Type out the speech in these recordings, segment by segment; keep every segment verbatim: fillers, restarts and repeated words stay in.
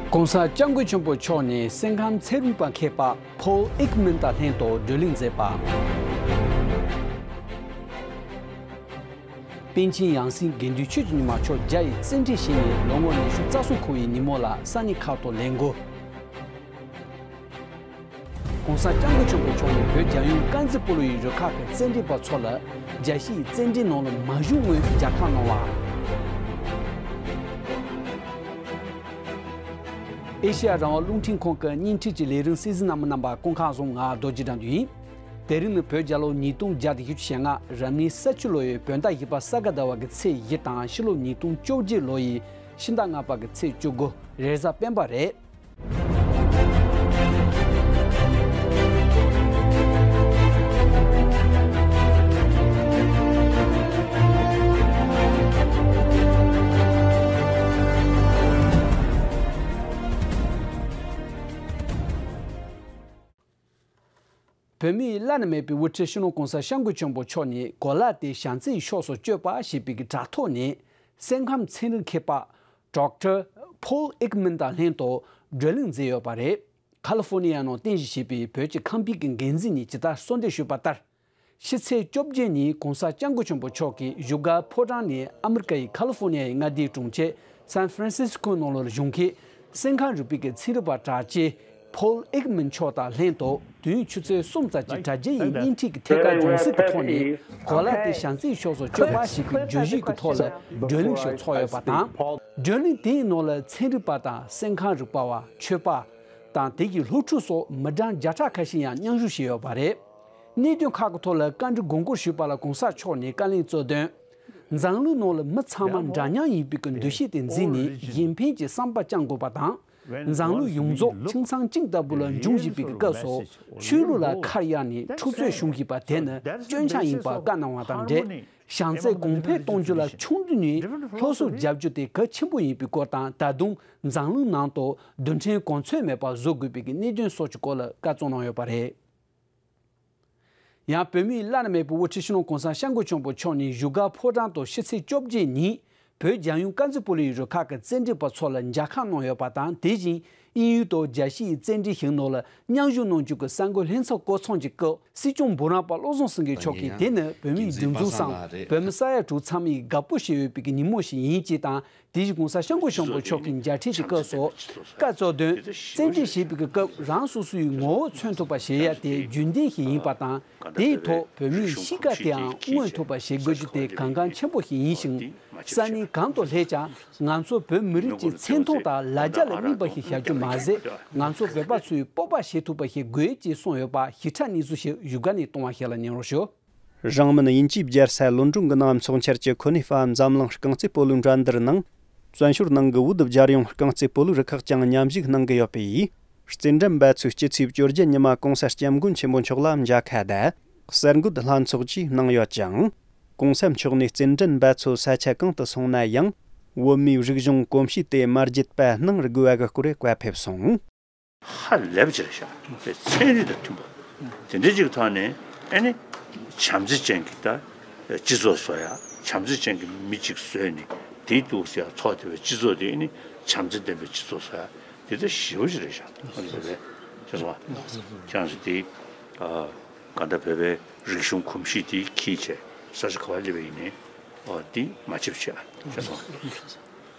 ༸གོང་ས་༸སྐྱབས་མགོན་ཆེན་པོ་མཆོག་ནས་སེམས་ཁམས་ཚན་རིག་པ་མཁས་པ་ཕོལ་ཨེག་མན་དང་ལྷན་དུ་བགྲོ་གླེང་མཛད་པ། པཎ་ཆེན་ཡང་སྲིད་དགེ་འདུན་ཆོས་ཀྱི་ཉི་མ་མཆོག་རྒྱ་ཡི་བཙན་ཁྲིད་བཞེས་ནས་ལོ་ངོ་ཉི་ཤུ་རྩ་གསུམ་འཁོར་བའི་ཉིན་མོ་ལ་ས་གནས་ཁག་ཏུ་ལས་འགུལ། ༸གོང་ས་༸སྐྱབས་མགོན་ཆེན་པོ་མཆོག་ནས་བོད་རྒྱལ་ཡོངས་དཀར་མཛེས་སྤོ་ལོ་ཡི་རུ་ཁག་གི་རྩེད་འགྲན་པ་ཚོ་ལ་རྒྱལ་སྤྱིའི་རྩེད་འགྲན་ནང་ལ་མ་ཞུགས་སྔོན་མཇལ་ཁ་གནང་བ། ཨེ་ཤེ་ཡ་རང་དབང་རླུང་འཕྲིན་ཁང་གི་བརྙན་འཕྲིན་གྱི་ལས་རིམ་གསན་གཟིགས་གནང་མི་རྣམ་པ་སྐུ་ཁམས་བཟང་། ང་རྡོ་རྗེ་དགྲ་འདུལ་ཡིན། དེ་རིང་ནི་བོད་རྒྱལ་ལོ་ཉིས་སྟོང་བརྒྱ་དང་བཞི་བཅུ་ཞེ་ལྔ་རབ་གནས་ས་བཅུ་ལོ་ཡི་བོད་ཟླ་བཞི་པ་ས་ག་ཟླ་བ་གི་ཚེས་བཞི་དང་ཕྱི་ལོ་ཉིས་སྟོང་བཅོ་བརྒྱད་ལོ་ཡི་ཕྱི་ཟླ་ལྔ་པ་གི་ཚེས་བཅུ་དགུ་རེས་གཟའ་སྤེན་པ་རེད། བོད་མིའི་བླ་ན་མེད་པའི་དབུ་ཁྲིད་སྤྱི་ནོར་༸གོང་ས་༸སྐྱབས་མགོན་ཆེན་པོ་མཆོག་ནས་གོ་ལ་དེ་བྱམས་བརྩེའི་ཕྱོགས་སུ་བསྐྱོད་པ་ཞེས་པའི་དྲ་ཐོག་ནས་སེམས་ཁམས་ཚན་རིག་མཁས་པ་ཌོག་ཊར་ཕོལ་ཨེག་མན་དང་ལྷན་དུ་བགྲོ་གླེང་མཛད་ཡོད་པ་རེད། ཁ་ལི་ཧྥོ་ནི་ཡ་ནང་རྟེན་གཞི་བྱས་པའི་བོད་ཀྱི་ཁང་པའི་གི་འགན་འཛིན་ནས་ཇི་ལྟར་གསོལ་འདེབས་ཞུས་པ་ལྟར། ཕྱི་ཚེས་བཅོ་བརྒྱད་ཉིན་༸གོང་ས་༸སྐྱབས་མགོན་ཆེན་པོ་མཆོག་གིས་བཞུགས་སྒར་ཕོ་བྲང་ནས་ཨ་མི་རི་ཀ་ཡི་ཁ་ལི་ཧྥོ་ནི་ཡའི་མངའ་སྡེའི་གྲོང་ཁྱེར་སན་ཧྥ་རན་སིས་ཀོའི་ནང་ལ་བཞུགས་མཁན་སེམས་ཁམས་རིག་པའི་གི་ཚན་རིག་པ་གྲགས་ཅན་ཕོལ་ཨེག་མན་མཆོག་དང་ལྷན་དུ་དུས་ཡུན་ཆུ་ཚོད་གསུམ་ཙམ་གྱི་དྲ་རྒྱའི་བརྙན་འཕྲིན་གྱི་ཐད་ཀར་སྦྱོང་ཚིག་གི་ཐོག་ནས་གོ་ལ་དེ་བྱམས་བརྩེའི་ཕྱོགས་སུ་བསྐྱོད་པ་ཞེས་པའི་བརྗོད་གཞིའི་གི་ཐོག་ལ་བགྲོ་གླེང་ཞིག་ཚོགས་ཡོད་པ་དང་། བགྲོ་གླེང་དེའི་ནང་ལ་ཚན་རིག་པ་དང་སེམས་ཁམས་རིག་པ་བ། ཆོས་པ་དང་དེ་གི་སློབ་ཕྲུག་སོགས་མི་གྲངས་བརྒྱ་ཕྲག་ཁ་ཤས་ཡང་མཉམ་ཞུགས་བྱས་ཡོད་པ་རེད། གནད་དོན་ཁག་གི་ཐོག་ལ་བཀའ་འདྲི་དགོངས་སྐོར་ཞུས་པ་ལ་གོང་ས་མཆོག་ནས་བཀའ་ལན་སྩལ་དོན། འཛམ་གླིང་ནང་ལ་མི་ཚང་མ་འདྲ་མཉམ་ཡིན་པའི་གི་འདུ་ཤེས་དེ་འཛིན་ནས་གཞན་ཕན་གྱི་བསམ་པ་བཅངས་དགོས་པ་དང་། འཛམ་གླིང་ཡོངས་རྫོགས་ཁྱིམ་ཚང་གཅིག་ལྟ་བུ་ལ་འབྱུང་བཞིན་པའི་གི་སྐབས་སུ་ཆོས་ལུགས་ལ་ཁ་གཡར་ནས་འཁྲུག་རྩོད་བྱུང་བཞིན་པ་དེ་ནི་སྐྱོན་ཆ་ཡིན་པ་བཀའ་གནང་བ་དང་འབྲེལ། བྱམས་བརྩེ་གོང་འཕེལ་གཏོང་རྒྱུ་ལ་ཆུང་དུས་ནས་སློབ་གསོ་རྒྱག་རྒྱུ་དེ་གལ་ཆེན་པོ་ཡིན་པའི་སྐོར་དང་། ད་དུང་འཛམ་གླིང་ནང་དུ་རྡུལ་ཕྲན་གོ་མཚོན་མེད་པ་བཟོ་དགོས་པའི་གི་གནད་དོན་སོགས་ཀྱི་སྐོར་ལ་བཀའ་སྩལ་གནང་ཡོད་པ་རེད། ཡང་བོད་མིའི་བླ་ན་མེད་པའི་དབུ་ཁྲིད་སྤྱི་ནོར་༸གོང་ས་༸སྐྱབས་མགོན་ཆེན་པོ་མཆོག་ནས་བཞུགས་སྒར་ཕོ་བྲང་དུ་ཕྱི་ཚེས་བཅོ་བརྒྱད་ཉིན་བོད་རྒྱལ་ཡོངས་དཀར་མཛེས་སྤོ་ལོའི་རུ་ཁག་གི་རྩེད་འགྲན་པ་ཚོ་ལ་མཇལ་ཁ་གནང་ཡོད་པ་དང་། དེ་བཞིན་དབྱིན་ཡུལ་དུ་རྒྱལ་སྤྱིའི་རྩེད་འགྲན་ཞིག་ནང་ལ་མཉམ་ཞུགས་གནང་རྒྱུ་གི་གསར་འགོད་ལྷན་ཚོགས་བསྐོང་ཚོགས་ཀྱི་སྐབས་སྲིད་སྐྱོང་འབུམ་རམས་པ་བློ་བཟང་སེང་གེ་མཆོག་གིས་དེ་ནི་བོད་མིའི་སྒྲིག་འཛུགས་སམ་བོད་མི་ས་ཡ་དྲུག་ཚང་མས་དགའ་པོ་བྱེད་འོས་པའི་ཉིན་མོ་ཞིག་ཡིན་ཅེས་དང་། དེ་བཞིན་༸གོང་ས་༸སྐྱབས་མགོན་ཆེན་པོ་མཆོག་གིས་མཇལ་འཕྲད་ཀྱི་སྐབས་སུ་བཀའ་སྩལ་དོན། རྩེད་འགྲན་བྱེད་པའི་སྐབས་རང་སོ་སོའི་ངོ་བོ་མཚོན་ཐུབ་པ་བྱེད་ཡ་དེ་རྒྱུན་ལྡན་ཞིག་ཡིན་པ་དང་། དེའི་ཐོག་བོད་མིའི་གཤིས་ཀ་དེའང་མངོན་ཐུབ་པ་བྱེད་དགོས་རྒྱུ་དེ་གལ་འགངས་ཆེན་པོ་ཞིག་ཡིན་ཞིང་། ས་གནས་གང་དུ་སླེབས་ཀྱང་ང་ཚོ་བོད་མི་རིགས་ཀྱི་མཚན་མཐོང་དང་ལ་རྒྱ་ལ་དམིགས་པ་ཞིག་བྱ་རྒྱུ་མ་ཟད། ང་ཚོ་བོད་པ་ཚོས་སྤོབས་པ་བྱེད་ཐུབ་པ་ཞིག་དགོས་ཅེས་གསུངས་ཡོད་པ་ཞིབ་ཕྲ་གནས་ཚུལ་ཞིག་བཞུགས་སྒར་ནས་གཏོང་བ་ཞིག་ལ་ཉན་རོགས་ཞུ། རིང་མིན་དབྱིན་ཇིའི་རྒྱལ་ས་ལོན་ཀྲོང་གི་ནང་ཚོགས་འཆར་གྱི་ཁོ་ནི་ཧྥ་འཛམ་གླིང་རྐང་རྩེད་སྤོ་ལོའི་འགྲན་བསྡུར་ནང་། བཙན་བྱོལ་ནང་གི་བོད་རྒྱལ་ཡོངས་རྐང་རྩེད་སྤོ་ལོའི་རུ་ཁག་ཀྱང་མཉམ་ཞུགས་གནང་གི་ཡོད་པས། རྩེད་འགྲན་འབད་ཚོགས་སྤྱི་ཚེས་བཅོ་བརྒྱད་ཉི་མ་༸གོང་ས་༸སྐྱབས་མགོན་ཆེན་པོ་མཆོག་ལ་མཇལ་ཁ་དང་གསར་འགོད་ལྷན་ཚོགས་བཅས་གནང་ཡོད་ཅིང་། ༸གོང་ས་མཆོག་ནས་རྩེད་འགྲན་འབད་ཚོགས་ས་ཆ་གང་དུ་སོང་ན་ཡང་། བོད་མིའི་རིག་གཞུང་གོམས་གཤིས་དེ་མ་བརྗེད་པ་གནང་དགོས་པ་གི་སྐོར་བཀའ་ཕེབས་སོང་། ཧ་ལས་པ་ཅིག་རེད་ཤག་དེ་ཚན་རིག་དང་མཐུན་པ། དེ་འདྲའི་ཅིག་ཐོག་ནས་ཨ་ནི་བྱམས་བརྩེ་ཅན་གྱི་ད་སྤྱི་ཚོགས་བཟོ་ཡ། བྱམས་བརྩེ་ཅན་གྱི་མི་གཅིག་བཟོས་ནས་དེའི་འདུག་ཟེར་ཡ་ཚོགས་དེ་བའི་སྤྱི་ཚོགས་དེ་ཨ་ནི་བྱམས་བརྩེ་ལྡན་པའི་སྤྱི་ཚོགས་བཟོ་ཡ་དེ་ད་ཞེ་པོ་ཅིག་རེད་ཤག་ཨ་ནི་བཟོ་བས་ཤེས་སོང་བ། ཁྱེད་རང་ཚོ་དེ་གང་ལྟར་བོད་པའི་རིག་གཞུང་གོམས་གཤིས་དེ་འཁྱེར་བྱས་ས་ཆ་ག་པར་སླེབས་པ་ཡིན་ནའི་འདི་མ་ཆེབ་བྱས་ཤེས་སོང་བ།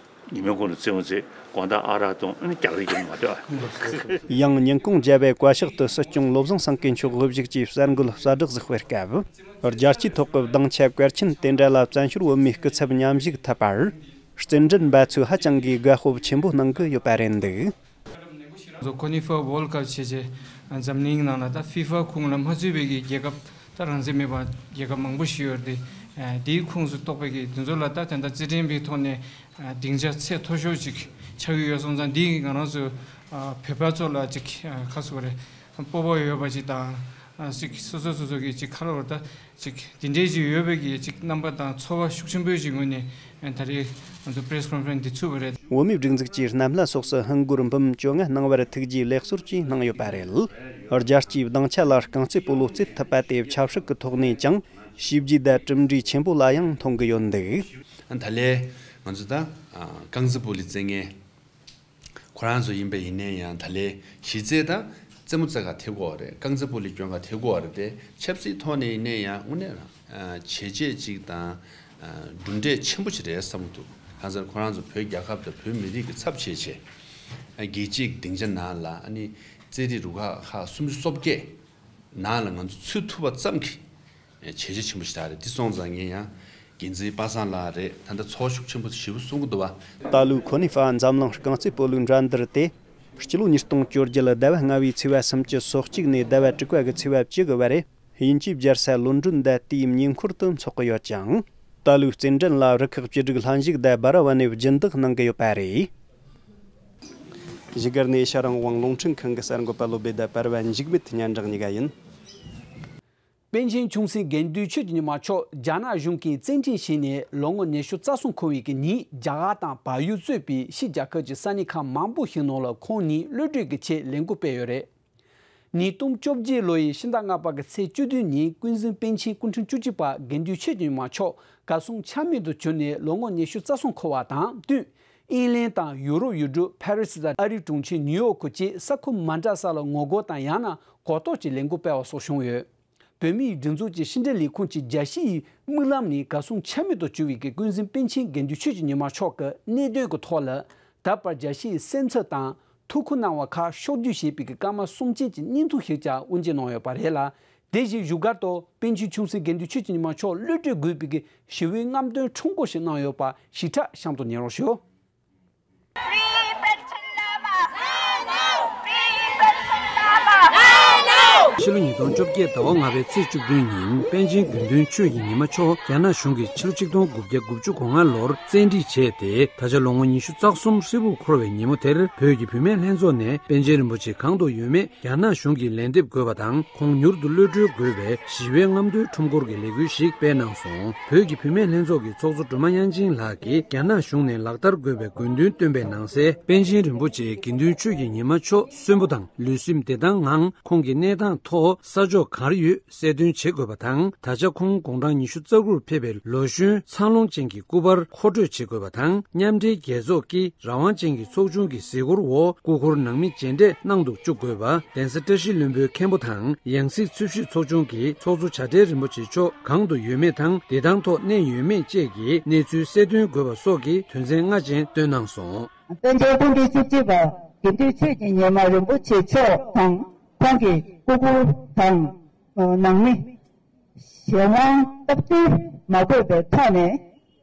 ཉི་མའི་གུང་ལ་རྩེད་མོ་རྩེ། དགོང་དག་ཨ་རག་འཐུང་། ཨ་ནི་རྒྱག་རེས་རྒྱག་མ་འདོད་ཨ། ཡང་ཉིན་གུང་རྒྱལ་བའི་བཀའ་ཤག་ཏུ་སྲིད་སྐྱོང་བློ་བཟང་སེང་གེ་མཆོག་དབུ་བཞུགས་ཀྱིས་གསར་འགོད་གསལ་བསྒྲགས་ཞིག་སྤེལ་སྐབས། རྒྱལ་སྤྱིའི་ཐོག་གི་སྡིངས་ཆ་གལ་ཆེན་དེ་འདྲ་ལ་བཙན་བྱོལ་བོད་མིའི་སྐུ་ཚབ་མཉམ་ཞུགས་ཐུབ་པར། རྩེད་འགྲན་འབད་ཚོགས་ཧ་ཅང་གི་དགའ་སྤོབས་ཆེན་པོ་གནང་གི་ཡོད་པ་རེད་འདུག་ཁོ་ནི་ཧྥ་ཝོལ་ཀབ་བྱས་རྗེས་འཛམ་གླིང་ནང་ལ་ད་ཧྥི་ཧྥ་ཁོངས་ལ་མ་ཚུད་པའི་གི་རྒྱལ་ཁབ་ད་རང་བཙན་མེད་པ་རྒྱལ་ཁབ་མང་པོ་ཞིག་ཡོད་རེད་དེ། དེའི་ཁོངས་སུ་གཏོགས་པའི་གི་དེ་ཚོ་ལ་ད་ད་ལྟ་རྩེད་འགྲན་པའི་ཐོག་ནས་སྡིངས་ཆ་ཚད་མཐོ་ཤོས་ཅིག་ཆགས་ཀྱི་ཡོད་སོང་ཙང་འདིས་ང་རང་ཚོ་བོད་པ་ཚོ་ལ་ཅིག་ཁ་སོ་རེད། སྤོབས་པ་ཡོད་པ་ཅིག་དང་། ཅིག་སོ་སོ་སོ་སོ་གི་ཅིག་ཁ་ལོ་བར་ད་ཅིག་དེ་འདྲའི་ཅིག་ཡོད་པའི་གི་ཅིག་རྣམ་པ་དང་ཚོར་བ་ཤུགས་ཆེན་པོའི་ཅིག་ངོས་ནས་ད་རེས་ང་ཚོ་པེ་རེ་སི་ཀོན་ཕ་རེན་སི་འདི་ཚུགས་པ་རེད། བོད་མིའི་སྒྲིག་འཛུགས་ཀྱིས་གནམ་ལྷ་སོགས་སུ་ཧིན་སྒོར་འབུམ་བཅོ་ལྔ་གནང་བར་ཐུགས་རྗེའི་ལེགས་གསོལ་བཅས་གནང་ཡོད་པ་རེད། རྒྱལ་སྤྱིའི་སྡིངས་ཆ་ལ་རྐང་རྩེད་སྤོ་ལོ་རྩེད་ཐུབ་པ་དེ་ཆབ་སྲིད་ཀྱི་ཐོག་ནས་ཀྱང་བྱས་རྗེས་དང་གྲུབ་འབྲས་ཆེན་པོ་ལ་ཡང་མཐོང་གི་ཡོད་འདུག་ད་ལས་ང་ཚོ་ད་རྐང་རྩེད་སྤོ་ལོ་རྩེད་མཁན། ཁོ་རང་ཚོ་ཡིན་པ་ཡིན་ནའི་ཡང་ད་ལན་གཞི་རྩའི་དང་རྩེད་མོ་རྩེ་ག་ཐེབས་དགོས་པ་རེད། རྐང་རྩེད་སྤོ་ལོ་སྐྱོན་ག་ཐེབས་དགོས་པ་རེད་དེ། ཆབ་སྲིད་ཐོག་ནས་ཡིན་ནའི་ཡང་དངོས་གནས་རང་བྱས་རྗེས་གཅིག་དང་གྲུབ་འབྲས་ཆེན་པོ་ཞིག་རེད་བསམ་གྱི་འདུག་གང་ཟེར་ཁོ་རང་ཚོ་བོད་རྒྱལ་ཁབ་དང་བོད་མི་རིགས་ཀྱི་ཚབ་བྱས་བྱས་རྒྱལ་སྤྱིའི་སྡིངས་ཆ་ནང་ལ་ཨ་ནི་རྩེད་རིགས་རུ་ཁག་ཁག་སུམ་ཅུ་སོ་བརྒྱད་ནང་ལ་ང་ཚོ་ཚུད་ཐུབ་པ་ཙམ་གྱིས་བྱས་རྗེས་ཆེན་པོ་ཞིག་རེད། འདི་སོང་ཙང་ངས་ཡང་འགན་འཛིན་པ་སངས་ལགས་རེད། ད་ལྟ་ཚོར་ཤུགས་ཆེན་པོ་ཞེ་པོ་གསུང་གི་འདུག་བ། ཏཱ་ལུ་ཁོ་ནི་ཧྥ་འཛམ་གླིང་རྐང་རྩེད་སྤོ་ལོའི་འགྲན་བསྡུར་དེ་སྤྱི་ལོ་ཉིས་སྟོང་བཅོ་བརྒྱད་ཟླ་བ་ལྔ་བའི་ཚེས་པ་སུམ་ཅུ་སོ་གཅིག་ནས་ཟླ་བ་དྲུག་པ་གི་ཚེས་པ་བཅུ་གི་བར་དབྱིན་ཇིའི་རྒྱལ་ས་ལོན་ཌོན་དང་དེའི་ཉེ་འཁོར་དུ་འཚོགས་ཀྱི་ཡོད་ཅིང་། ཏཱ་ལུའི་རྩེད་འགྲན་ལ་རུ་ཁག་བཅུ་དྲུག་ལྷན་ཞུགས་དང་སྦ་ར་བ་ནས་སྦྱིན་བདག་གནང་གི་ཡོད་པ་རེད། བཞུགས་སྒར་ནས་ཨེ་ཤ་རང་དབང་རླུང་འཕྲིན་ཁང་གི་གསར་འགོད་པ་བློ་བྷེ་དང་བར་བ་འཇིགས་མེད་ཉན་རང་གཉིས་ཀ་ཡིན། པཎ་ཆེན་ཆུང་སྲིད་དགེ་འདུན་ཆོས་ཀྱི་ཉི་མ་མཆོག་རྒྱ་ནག་གཞུང་གིས་བཙན་ཁྲིད་བྱས་ནས་ལོ་ངོ་ཉི་ཤུ་རྩ་གསུམ་འཁོར་བའི་གི་ཉིན། རྒྱ་གར་དང་བལ་ཡུལ་གཙོས་པའི་ཕྱི་རྒྱལ་ཁབ་ཀྱི་ས་གནས་ཁག་མང་པོ་ཞིག་ནང་ལ་ཁོང་ཉིད་གློད་གྲོལ་གྱི་ཆེད་ལས་འགུལ་སྤེལ་ཡོད་རེད། ཉིས་སྟོང་བཅོ་བརྒྱད་ལོ་ཡི་ཕྱི་ཟླ་ལྔ་པ་གི་ཚེས་བཅུ་བདུན་ཉིན་ཀུན་གཟིགས་པཎ་ཆེན་སྐུ་ཕྲེང་བཅུ་གཅིག་པ་དགེ་འདུན་ཆོས་ཀྱི་ཉི་མ་མཆོག་གར་སོང་ཆ་མེད་དུ་གྱུར་ནས་ལོ་ངོ་ཉི་ཤུ་རྩ་གསུམ་འཁོར་བ་དང་བསྟུན། ཨིན་ལན་དང་ཡུ་རོབ་ཡུལ་གྲུ་ཕ་རི་སི་དང་ཨ་རིའི་གྲོང་ཁྱེར་ཉིའུ་ཡོག་གི་བཅས་ས་ཁུལ་མ་འདྲ་ས་ལ་ངོ་རྒོལ་དང་ཡང་ན་གོ་རྟོགས་ཀྱི་ལས་འགུལ་སྤེལ་བ་སོགས་བྱུང་ཡོད། བོད་མིའི་སྒྲིག་འཛུགས་ཀྱི་ཕྱི་འབྲེལ་ལས་ཁུངས་ཀྱི་རྒྱལ་སྤྱིའི་དམིགས་ལམ་ནི་གར་སོང་ཆ་མེད་དུ་གྱུར་བའི་གི་ཀུན་གཟིགས་པཎ་ཆེན་དགེ་འདུན་ཆོས་ཀྱི་ཉི་མ་མཆོག་གི་གནད་དོན་གྱི་ཐོག་ལ། ད་བར་རྒྱལ་སྤྱིའི་སེམས་འཚབ་དང་ཐུགས་ཁུར་གནང་བ་ཁག་ཕྱོགས་བསྡུས་བྱས་པའི་གི་སྐར་མ་གསུམ་ཅན་གྱི་བརྙན་ཐུང་ཞིག་ཀྱང་དབུ་འབྱེད་གནང་ཡོད་པ་རེད་ལ། དེ་བཞིན་བཞུགས་སྒར་དུ་པཎ་ཆེན་ཆུང་སྲིད་དགེ་འདུན་ཆོས་ཀྱི་ཉི་མ་མཆོག་གློད་གྲོལ་དགོས་པའི་གི་ཞི་བའི་རྔམ་སྟོན་ཁྲོམ་སྐོར་ཞིག་གནང་ཡོད་པ་ཞིབ་ཕྲ་གཤམ་དུ་ཉན་རོགས་ཞུ། Free Panchen Lama! Free Panchen Lama! ཕྱི་ལོ་ཉིས་སྟོང་བཅོ་བརྒྱད་ཟླ་བ་ལྔ་པའི་ཚེས་བཅུ་བདུན་ཉིན་པཎ་ཆེན་དགེ་འདུན་ཆོས་ཀྱི་ཉི་མ་མཆོག་རྒྱ་ནག་གཞུང་གིས་ཕྱི་ལོ་ཆིག་སྟོང་དགུ་བརྒྱ་དགུ་བཅུ་གོ་ལྔ་ལོར་བཙན་ཁྲིད་བྱས་ཏེ། ད་ཆ་ལོ་ངོ་ཉི་ཤུ་རྩ་གསུམ་ཧྲིལ་པོར་འཁོར་བའི་ཉིན་མོ་དེར་བོད་ཀྱི་བུད་མེད་ལྷན་ཚོགས་ནས་པཎ་ཆེན་རིན་པོ་ཆེ་གང་དུ་ཡོད་མེད་རྒྱ་ནག་གཞུང་གིས་ལན་འདེབས་དགོས་པ་དང་། ཁོང་མྱུར་དུ་གློད་གྲོལ་དགོས་པའི་ཞི་བའི་རྔམ་སྟོན་ཁྲོམ་སྐོར་གྱི་ལས་འགུལ་ཞིག་སྤེལ་གནང་སོང་། བོད་ཀྱི་བུད་མེད་ལྷན་ཚོགས་ཀྱི་ཚོགས་གཙོ་སྒྲོལ་མ་དབྱངས་ཅན་ལགས་ཀྱིས་རྒྱ་ནག་གཞུང་ནས་ལག་བསྟར་དགོས་པའི་དགོས་འདུན་བཏོན་པའི་ནང་གསལ། པཎ་ཆེན་རིན་པོ་ཆེ་དགེ་འདུན་ཆོས་ཀྱི་ཉི་མ་མཆོག་གསོན་པོ་དང་ལུས་སེམས་བདེ་ཐང་ངང་ཁོང་གི་གནས་སྟངས་ཐོག་ས་ཕྱོགས་གང་ཡོད་གསལ་སྟོན་བྱེད་དགོས་པ་དང་། ད་ཆ་ཁོང་དགུང་གྲངས་ཉི་ཤུ་རྩ་དགུར་ཕེབས་པའི་ལོ་གཞོན་འཚར་ལོངས་ཅན་གྱི་སྐུ་པར་མཁོ་སྤྲོད་བྱེད་དགོས་པ་དང་། མཉམ་འབྲེལ་རྒྱལ་ཚོགས་ཀྱི་རང་དབང་ཅན་གྱི་ཚོགས་ཆུང་གི་གཟིགས་སྐོར་འོག་སྐུ་འཁོར་ནང་མི་མཇལ་འཕྲད་གནང་དུ་བཅུག་དགོས་པ། གདན་ས་བཀྲ་ཤིས་ལྷུན་པོའི་མཁན་པོ་དང་ཡང་སྲིད་ཚུལ་ཤུལ་ཚོགས་ཆུང་གི་ཚོགས་གཙོ་བྱ་བྲལ་རིན་པོ་ཆེ་མཆོག་གང་དུ་ཡོད་མེད་དང་བདེ་ཐང་ཐོག་གནས་ཡོད་མེད་བཅས་ཀྱི་གནས་ཚུལ་གསལ་སྟོན་དགོས་པ་སོགས་ཀྱི་དོན་ཚན་ལྔ་ཅན་བཏོན་གནང་སོང་། པཎ་ཆེན་སྐུ་ཕྲེང་བཅུ་གཅིག་པ་དགེ་འདུན་ཆོས་ཀྱི་ཉི་མ་རིན་པོ་ཆེ་མཆོག་དང་ཁོང་གི་སྐུ་འཁོར་དང་ནང་མི་གཞན་དབང་སྟབས་བསྟུན་མ་དགོས་པའི་ཐོག་ནས་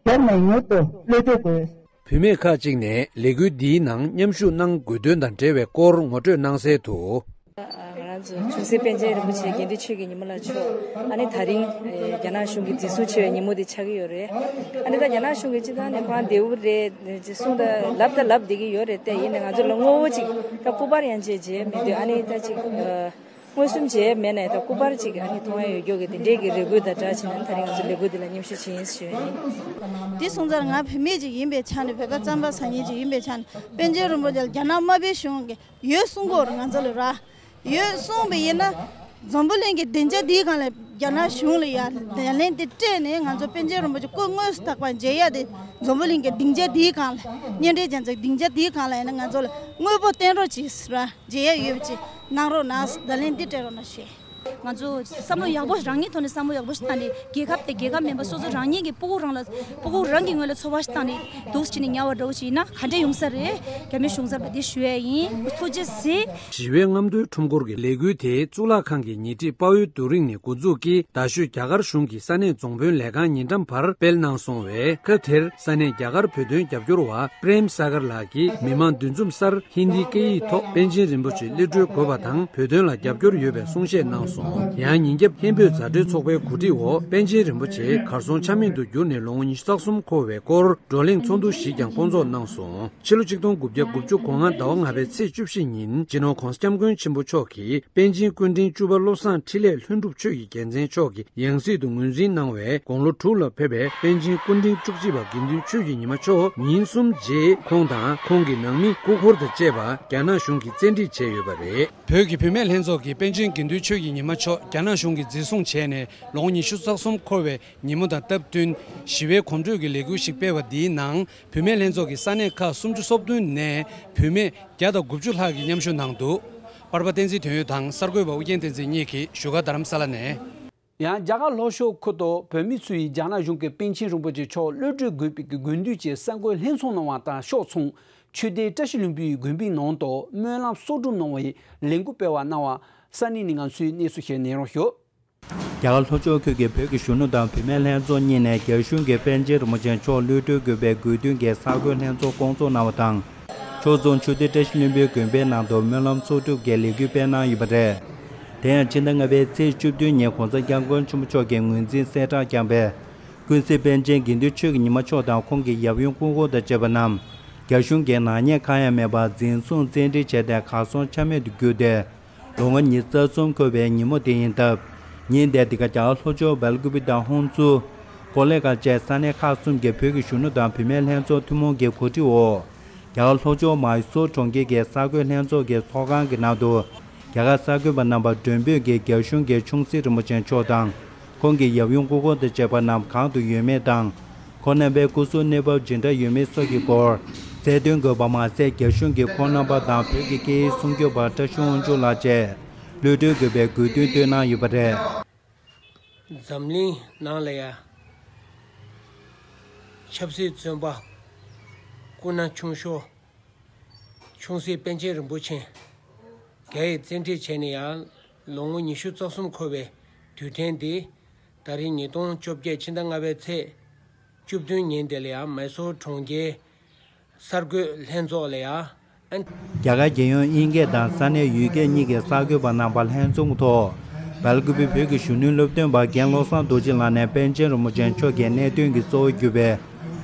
མགྱོགས་ནས་མྱུར་དུ་གློད་གྲོལ་དགོས། བུད་མེད་ཁག་ཅིག་ནས་ལས་འགུལ་འདིའི་ནང་མཉམ་ཞུགས་གནང་དགོས་དོན་དང་འབྲེལ་བའི་སྐོར་ངོ་སྤྲོད་གནང་གསལ་དུ། ང་རང་ཚོ་ཆུང་སྲིད་པཎ་ཆེན་རིན་པོ་ཆེ་དགེ་འདུན་ཆོས་ཀྱི་ཉི་མ་ལགས་མཆོག་ཨ་ནི་ད་རིང་རྒྱ་ནག་གཞུང་གིས་འཛིན་བཟུང་བྱས་པའི་ཉིན་མོ་འདི་ཆགས་ཀྱི་ཡོད་རེད། ཨ་ནི་ད་རྒྱ་ནག་གཞུང་གིས་སྤྱི་བཏང་ནས་ཁོང་བདེ་པོ་རེད་ཅེས་གསུངས། ད་ལབ་ད་ལབ་བསྡད་ཀྱི་ཡོད་རེད། དེ་ཡིན་ནའི་ང་ཚོ་ལ་དངོས་པོ་ཅིག་ད་སྐུ་པར་ཡང་མཇལ་མཇལ་མི་འདུག་ཨ་ནི་ད་ཅིག་མངོན་སུམ་མཇལ་མེད་ནའི་ད་སྐུ་པར་ཅིག་ཨ་ནི་མཐོང་ཡ་ཡོད་རྒྱུ་གི་དེ་འདྲའི་གི་རེ་སྐུལ་དང་སྦྲགས་བྱས་ནས་ད་རིང་ང་ཚོ་ལས་འགུལ་འདི་ལ་མཉམ་ཞུགས་བྱེད་ཡིན་ཞུ་ཡ་ཡིན། དེ་སོང་ཙང་ང་བུད་མེད་ཅིག་ཡིན་པའི་ཆ་ནས་བོད་པ་རྩམ་པ་ཟ་མཁན་ཅིག་ཡིན་པའི་ཆ་ནས་པཎ་ཆེན་རིན་པོ་ཆེ་ལ་རྒྱ་ནག་དམར་པོའི་གཞུང་གིས་ཡོད་གསུང་གི་ཡོད་རེད། ང་ཚོ་ལ་ར་ཡོད་གསུངས་པ་ཡིན་ན་འཛམ་བུ་གླིང་གི་སྡིངས་ཆ་འདིའི་སྒང་ལ་རྒྱ་ནག་གཞུང་ལ་ཡ་ལན་འདི་སྤྲད་ནས་ང་ཚོ་པཎ་ཆེན་རིན་པོ་ཆེ་སྐུ་དངོས་སུ་དག་པ་མཇལ་ཡ་དེ་འཛམ་བུ་གླིང་གི་སྡིངས་ཆ་འདིའི་སྒང་ལ་གཉེན་འབྲེལ་རྒྱལ་ཚོགས་སྡིངས་ཆ་འདིའི་སྒང་ལ་ཡིན་ན་ང་ཚོ་ལ་དངོས་པོ་བསྟན་རོགས་གྱིས་ར་མཇལ་ཡ་ཡོད་པ་ཅིག་གནང་རོགས་གནང་ཟེར་ད་ལན་འདི་སྤྲད་རོགས་གནང་ཞུ། ང་ཚོ་བསམ་བློ་ཡག་པོ་རང་ཉིད་ཐོག་ནས་བསམ་བློ་ཡག་པོ་ཞིག་བཏང་ནས་རྒྱལ་ཁབ་དང་རྒྱལ་ཁབ་མིན་པ་སོ་སོ་རང་ཉིད་ཀྱི་སྤུ་གུ་རང་ལ་སྤུ་གུ་རང་གི་ངོས་ལ་འཚོ་བ་ཞིག་བཏང་ནས་འདུག་སེ་བྱས་ནས་ཉར་བ་འདྲ་བོ་ཞིག་ཡིན་ན་ག་འདྲ་ཡོང་ས་རེད། རྒྱ་མི་གཞུང་ཚབ་ལ་འདི་ཞུ་ཡ་ཡིན། ཐུགས་རྗེ་གཟིགས། ཞི་བའི་རྔམ་སྟོན་ཁྲོམ་སྐོར་གྱི་ལས་འགུལ་དེ་གཙུག་ལག་ཁང་གི་ཉེ་འཁྲིས་དཔའ་བོའི་རྡོ་རིང་ནས་འགོ་འཛུགས་ཀྱིས་རྡ་ཤོད་རྒྱ་གར་གཞུང་གི་ས་གནས་རྫོང་དཔོན་ལས་ཁང་ཉེ་འགྲམ་བར་སྤེལ་གནང་སོང་བས། སྐབས་དེར་ས་གནས་རྒྱ་གར་བོད་དོན་རྒྱབ་སྐྱོར་བ་པྲེམ་ས་གར་ལགས་ཀྱིས་མི་མང་འདུ་འཛོམས་སར་ཧིན་དིའི་སྐད་ཡིག་ཐོག་པཎ་ཆེན་རིན་པོ་ཆེ་གློད་གྲོལ་དགོས་པ་དང་བོད་དོན་ལ་རྒྱབ་སྐྱོར་ཡོད་པའི་གསུང་བཤད་གནང་སོང་། ཡང་ཉིན་རྒྱབ་ཧན་བོད་མཛའ་འབྲེལ་ཚོགས་པའི་གོ་སྒྲིག་འོག་པཎ་ཆེན་རིན་པོ་ཆེ་གར་སོང་ཆ་མེད་དུ་གྱུར་ནས་ལོ་ངོ་ཉི་ཤུ་རྩ་གསུམ་འཁོར་བའི་སྐོར་བགྲོ་གླེང་ཚོགས་འདུ་ཞིག་ཀྱང་བསྐོང་ཚོགས་གནང་སོང་། ཕྱི་ལོ་ཆིག་སྟོང་དགུ་བརྒྱ་དགུ་བཅུ་གོ་ལྔ་ཟླ་བ་ལྔ་པའི་ཚེས་བཅུ་བཞི་ཉིན་སྤྱི་ནོར་༧གོང་ས་༧སྐྱབས་མགོན་ཆེན་པོ་མཆོག་གིས་པཎ་ཆེན་སྐུ་ཕྲེང་བཅུ་པ་བློ་བཟང་འཕྲིན་ལས་ལྷུན་གྲུབ་ཆོས་ཀྱི་རྒྱལ་མཚན་མཆོག་གི་ཡང་སྲིད་དུ་ངོས་འཛིན་གནང་བའི་དགུང་ལོ་དྲུག་ལ་ཕེབས་པའི་པཎ་ཆེན་སྐུ་ཕྲེང་བཅུ་གཅིག་པ་དགེ་འདུན་ཆོས་ཀྱི་ཉི་མ་མཆོག་ཉིན་གསུམ་རྗེས་ཁོང་དང་ཁོང་གི་ནང་མི་སྐུ་འཁོར་དང་བཅས་པ་རྒྱ་ནག་གཞུང་གིས་བཙན་ཁྲིད་བྱས་ཡོད་པ་རེད། བོད་ཀྱི་བུད་མེད་ལྷན་ཚོགས་ཀྱིས་པཎ་ཆེན་དགེ་འདུན་ཆོས་ཀྱི་ཉི་མ་ མ་མཆོག་རྒྱ་ནག་གཞུང་གིས་འཛིན་བཟུང་བྱས་ནས་ལོ་ངོ་ཉི་ཤུ་རྩ་གསུམ་འཁོར་བའི་ཉིན་མོ་དང་སྟབས་བསྟུན་ཞི་བའི་གོམ་བགྲོད་ཀྱི་ལས་འགུལ་ཞིག་སྤེལ་བ་འདིའི་ནང་བུད་མེད་ལྷན་ཚོགས་ཀྱི་ས་གནས་ཁག་སུམ་ཅུ་སོ་བདུན་ནས་བུད་མེད་བརྒྱ་དང་དགུ་བཅུ་ལྷག་གིས་མཉམ་ཞུགས་གནང་འདུག་པར་པ་བསྟན་འཛིན་དོན་ཡོད་དང་གསར་འགོད་པ་ཨུ་རྒྱན་བསྟན་འཛིན་གཉིས་ཀྱིས་བཞུགས་སྒར་རྡ་རམ་ས་ལ་ནས། ཡང་རྒྱ་གར་ལྷོ་ཕྱོགས་ཁུལ་དུ་བོད་མི་ཚོས་རྒྱ་ནག་གཞུང་གིས་པཎ་ཆེན་རིན་པོ་ཆེ་མཆོག་གློད་གྲོལ་དགོས་པའི་དགོས་འདུན་གྱི་གསར་འགོད་ལྷན་ཚོགས་གནང་བ་དང་ཕྱོགས་མཚུངས་ཆོས་སྡེ་བཀྲ་ཤིས་ལྷུན་པོའི་དགོན་པའི་ནང་དུ་སྨོན་ལམ་གསོག་སྒྲུབ་གནང་བའི་ལས་འགུལ་སྤེལ་བ་གནང་བ་ས་གནས་ནས་ང་ཚོས་གནས་ཚུལ་ཞིག་ཉན་རོགས་ཞུ། རྒྱ་གར་ལྷོ་ཕྱོགས་ཁུལ་གྱི་བོད་ཀྱི་གཞོན་ནུ་དང་བུད་མེད་ལྷན་ཚོགས་གཉིས་ནས་རྒྱ་གཞུང་གིས་པཎ་ཆེན་རིན་པོ་ཆེ་མཆོག་གློད་གྲོལ་དགོས་པའི་དགོས་འདུན་གྱི་གསར་འགོད་ལྷན་ཚོགས་བསྐོང་ཚོགས་གནང་བ་དང་། ཕྱོགས་མཚུངས་ཆོས་སྡེ་བཀྲ་ཤིས་ལྷུན་པོའི་དགོན་པའི་ནང་དུ་སྨོན་ལམ་གསོག་སྒྲུབ་ཀྱི་ལས་འགུལ་སྤེལ་གནང་ཡོད་པ་རེད། དེ་ཡང་ཕྱི་ཟླ་ལྔ་པའི་ཚེས་བཅུ་བདུན་ཉིན་༸གོང་ས་༸སྐྱབས་མགོན་ཆེན་པོ་མཆོག་གིས་ངོས་འཛིན་གསལ་བསྒྲགས་བསྐྱངས་པའི་ཀུན་གཟིགས་པཎ་ཆེན་དགེ་འདུན་ཆོས་ཀྱི་ཉི་མ་མཆོག་དང་ཁོང་གི་ཡབ་ཡུམ་སྐུ་འཁོར་དང་བཅས་པ་རྣམས་རྒྱ་གཞུང་གིས་ནག་ཉེས་གང་ཡང་མེད་པར་འཛིན་བཟུང་བཙན་ཁྲིད་བྱས་ཏེ་གར་སོང་ཆ་མེད་དུ་གྱུར་ཏེ། ལོ་ངོ་ཉི་ཤུ་རྩ་གསུམ་འཁོར་བའི་ཉིན་མོ་དེ་ཡིན་སྟབས། ཉིན་དེར་འདི་ག་རྒྱ་གར་ལྷོ་ཕྱོགས་སྦེལ་ཀུ་པེ་དང་ཧོན་སུར། ཀོ་ལེ་གྷལ་བཅས་ས་གནས་ཁག་གསུམ་གྱི་བོད་ཀྱི་གཞོན་ནུ་དང་བུད་མེད་ལྷན་ཚོགས་ཐུན་མོང་གི་གོ་སྒྲིག་འོག་རྒྱ་གར་ལྷོ་ཕྱོགས་མཱི་སོར་གྲོང་ཁྱེར་གྱི་གསར་འགོད་ལྷན་ཚོགས་ཀྱི་ཚོགས་ཁང་གི་ནང་དུ། རྒྱ་གར་གསར་འགོད་པ་རྣམ་པ་མགྲོན་འབོད་ཀྱིས་རྒྱ་གཞུང་གིས་ཆུང་སྲིད་རིན་པོ་ཆེ་མཆོག་དང་། ཁོང་གི་ཡབ་ཡུམ་སྐུ་འཁོར་དང་བཅས་པ་རྣམས་གང་དུ་ཡོད་མེད་དང་། ཁོང་རྣམ་པའི་སྐུ་གཟུགས་གནས་བབ་ཇི་འདྲ་ཡོད་མེད་སོགས་ཀྱི་སྐོར་རྩལ་འདོན་དགོས་པ་མ་ཟད། རྒྱ་གཞུང་གིས་ཁོང་རྣམ་པ་དང་བོད་ཀྱི་སྐད་ཡིག་སྲུང་སྐྱོབ་པ་བཀྲ་ཤིས་དབང་ཕྱུག་ལགས་བཅས་གློད་གྲོལ་དགོས་པའི་དགོས་འདུན་བཏོན་གནང་ཡོད་པ་རེད། འཛམ་གླིང་ནང་ལ་ཡ་ཆབ་སྲིད་བཙོན་པ་སྐུ་ན་ཆུང་ཤོས་ཆུང་སྲིད་པཎ་ཆེན་རིན་པོ་ཆེ་རྒྱ་ཡིས་བཙན་ཁྲིད་བྱས་ནས་ཡང་ལོ་ངོ་ཉི་ཤུ་རྩ་གསུམ་འཁོར་བའི་དུས་དྲན་འདི་ད་རེས་ཉིས་སྟོང་བཅོ་བརྒྱད་ཕྱི་ཟླ་ལྔ་པའི་ཚེས་བཅུ་བདུན་ཉིན་དེ་ལ་ཡང་མཱི་སོར་གྲོང་ཁྱེར་གསར་འགོད་ལྷན་ཚོགས་ལ་ཡང་། རྒྱ་གར་རྒྱལ་ཡོངས་དབྱིན་སྐད་དང་ས་གནས་ཡུལ་སྐད་གཉིས་ཀྱི་གསར་འགོད་པ་རྣམ་པ་ལྷན་འཛོམས་ཐོག་སྦེལ་ཀུ་པེ་བོད་ཀྱི་གཞོན་ནུའི་སློབ་སྟོན་པ་རྒན་བློ་བཟང་རྡོ་རྗེ་ལགས་ནས་པཎ་ཆེན་རིན་པོ་ཆེ་མཆོག་གི་གནད་དོན་གྱི་གཙོ་བོ་གྱུར་པའི་